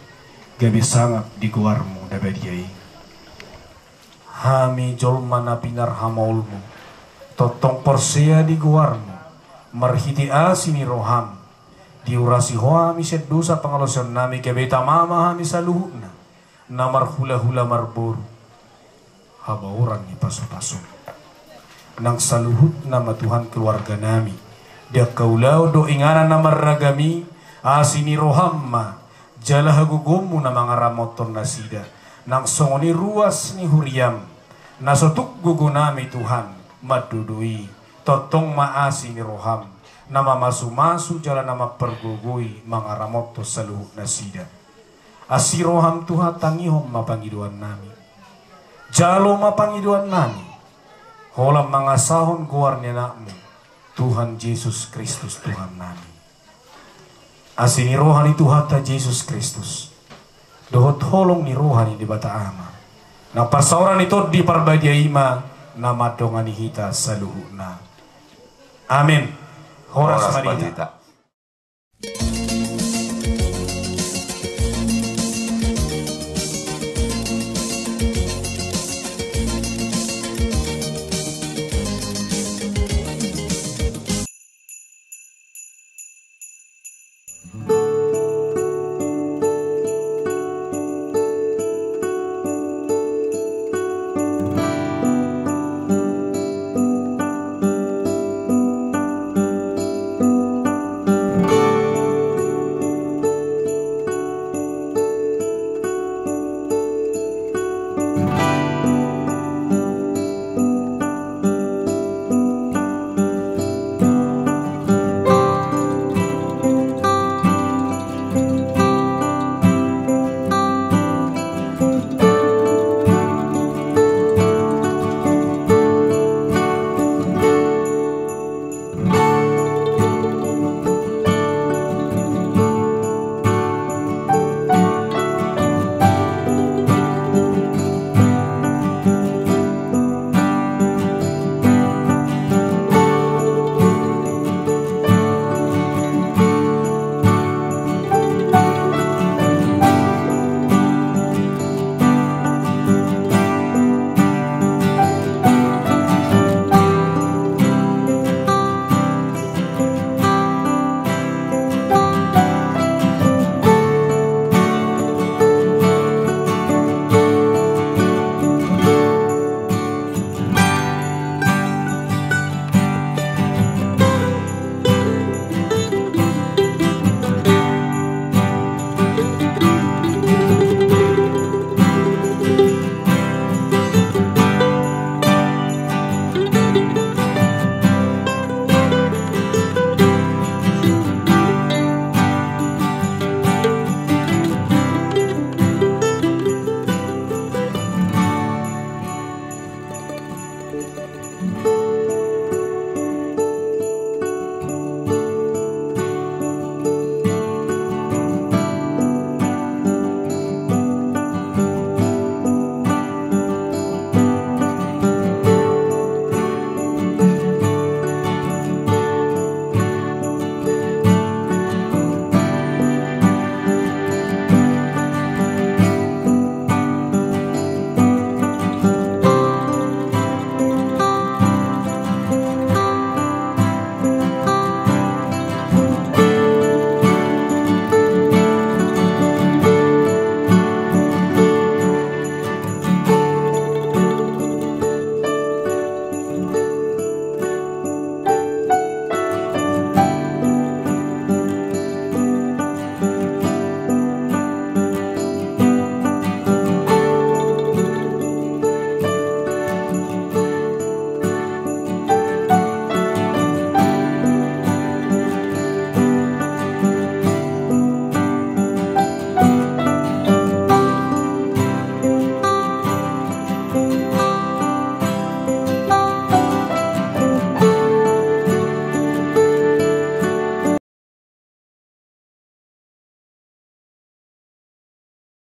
gabe sangap di goarmu na badia i. Hami jolma na pinarhamaolmu, tongtong porsea di goarmu, marhite asi ni roham, diurasi ho hami sian dosa pangalaosionnami, gabe tama ma hami saluhutna na marhulahula marboru, habaoran ni pasupasu. Nang saluhutna ma Tuhan keluarganami, di angka ulaon dohot inganan na marragam i, asi ni roham ma jala hagogoonmu na mangaramothon nasida, nang songon i ruas ni huriam na so tuk gogonami Tuhan mandodo i, tongtong ma asi ni roham na mamasumasu jala na mampargogoi mangaramothon saluhut nasida. Asi roham Tuhan, tangihon ma pangidoannami. Jalo ma pangidoannami, holan mangasahon goar ni Anakmu, Tuhan Jesus Kristus Tuhannami. Asi ni roha ni Tuhanta Jesus Kristus dohot holong ni roha ni Debata Ama, nang parsaoran ni Tondi Parbadia i ma na mandongani hita saluhutna. Amen. Horas ma di hita.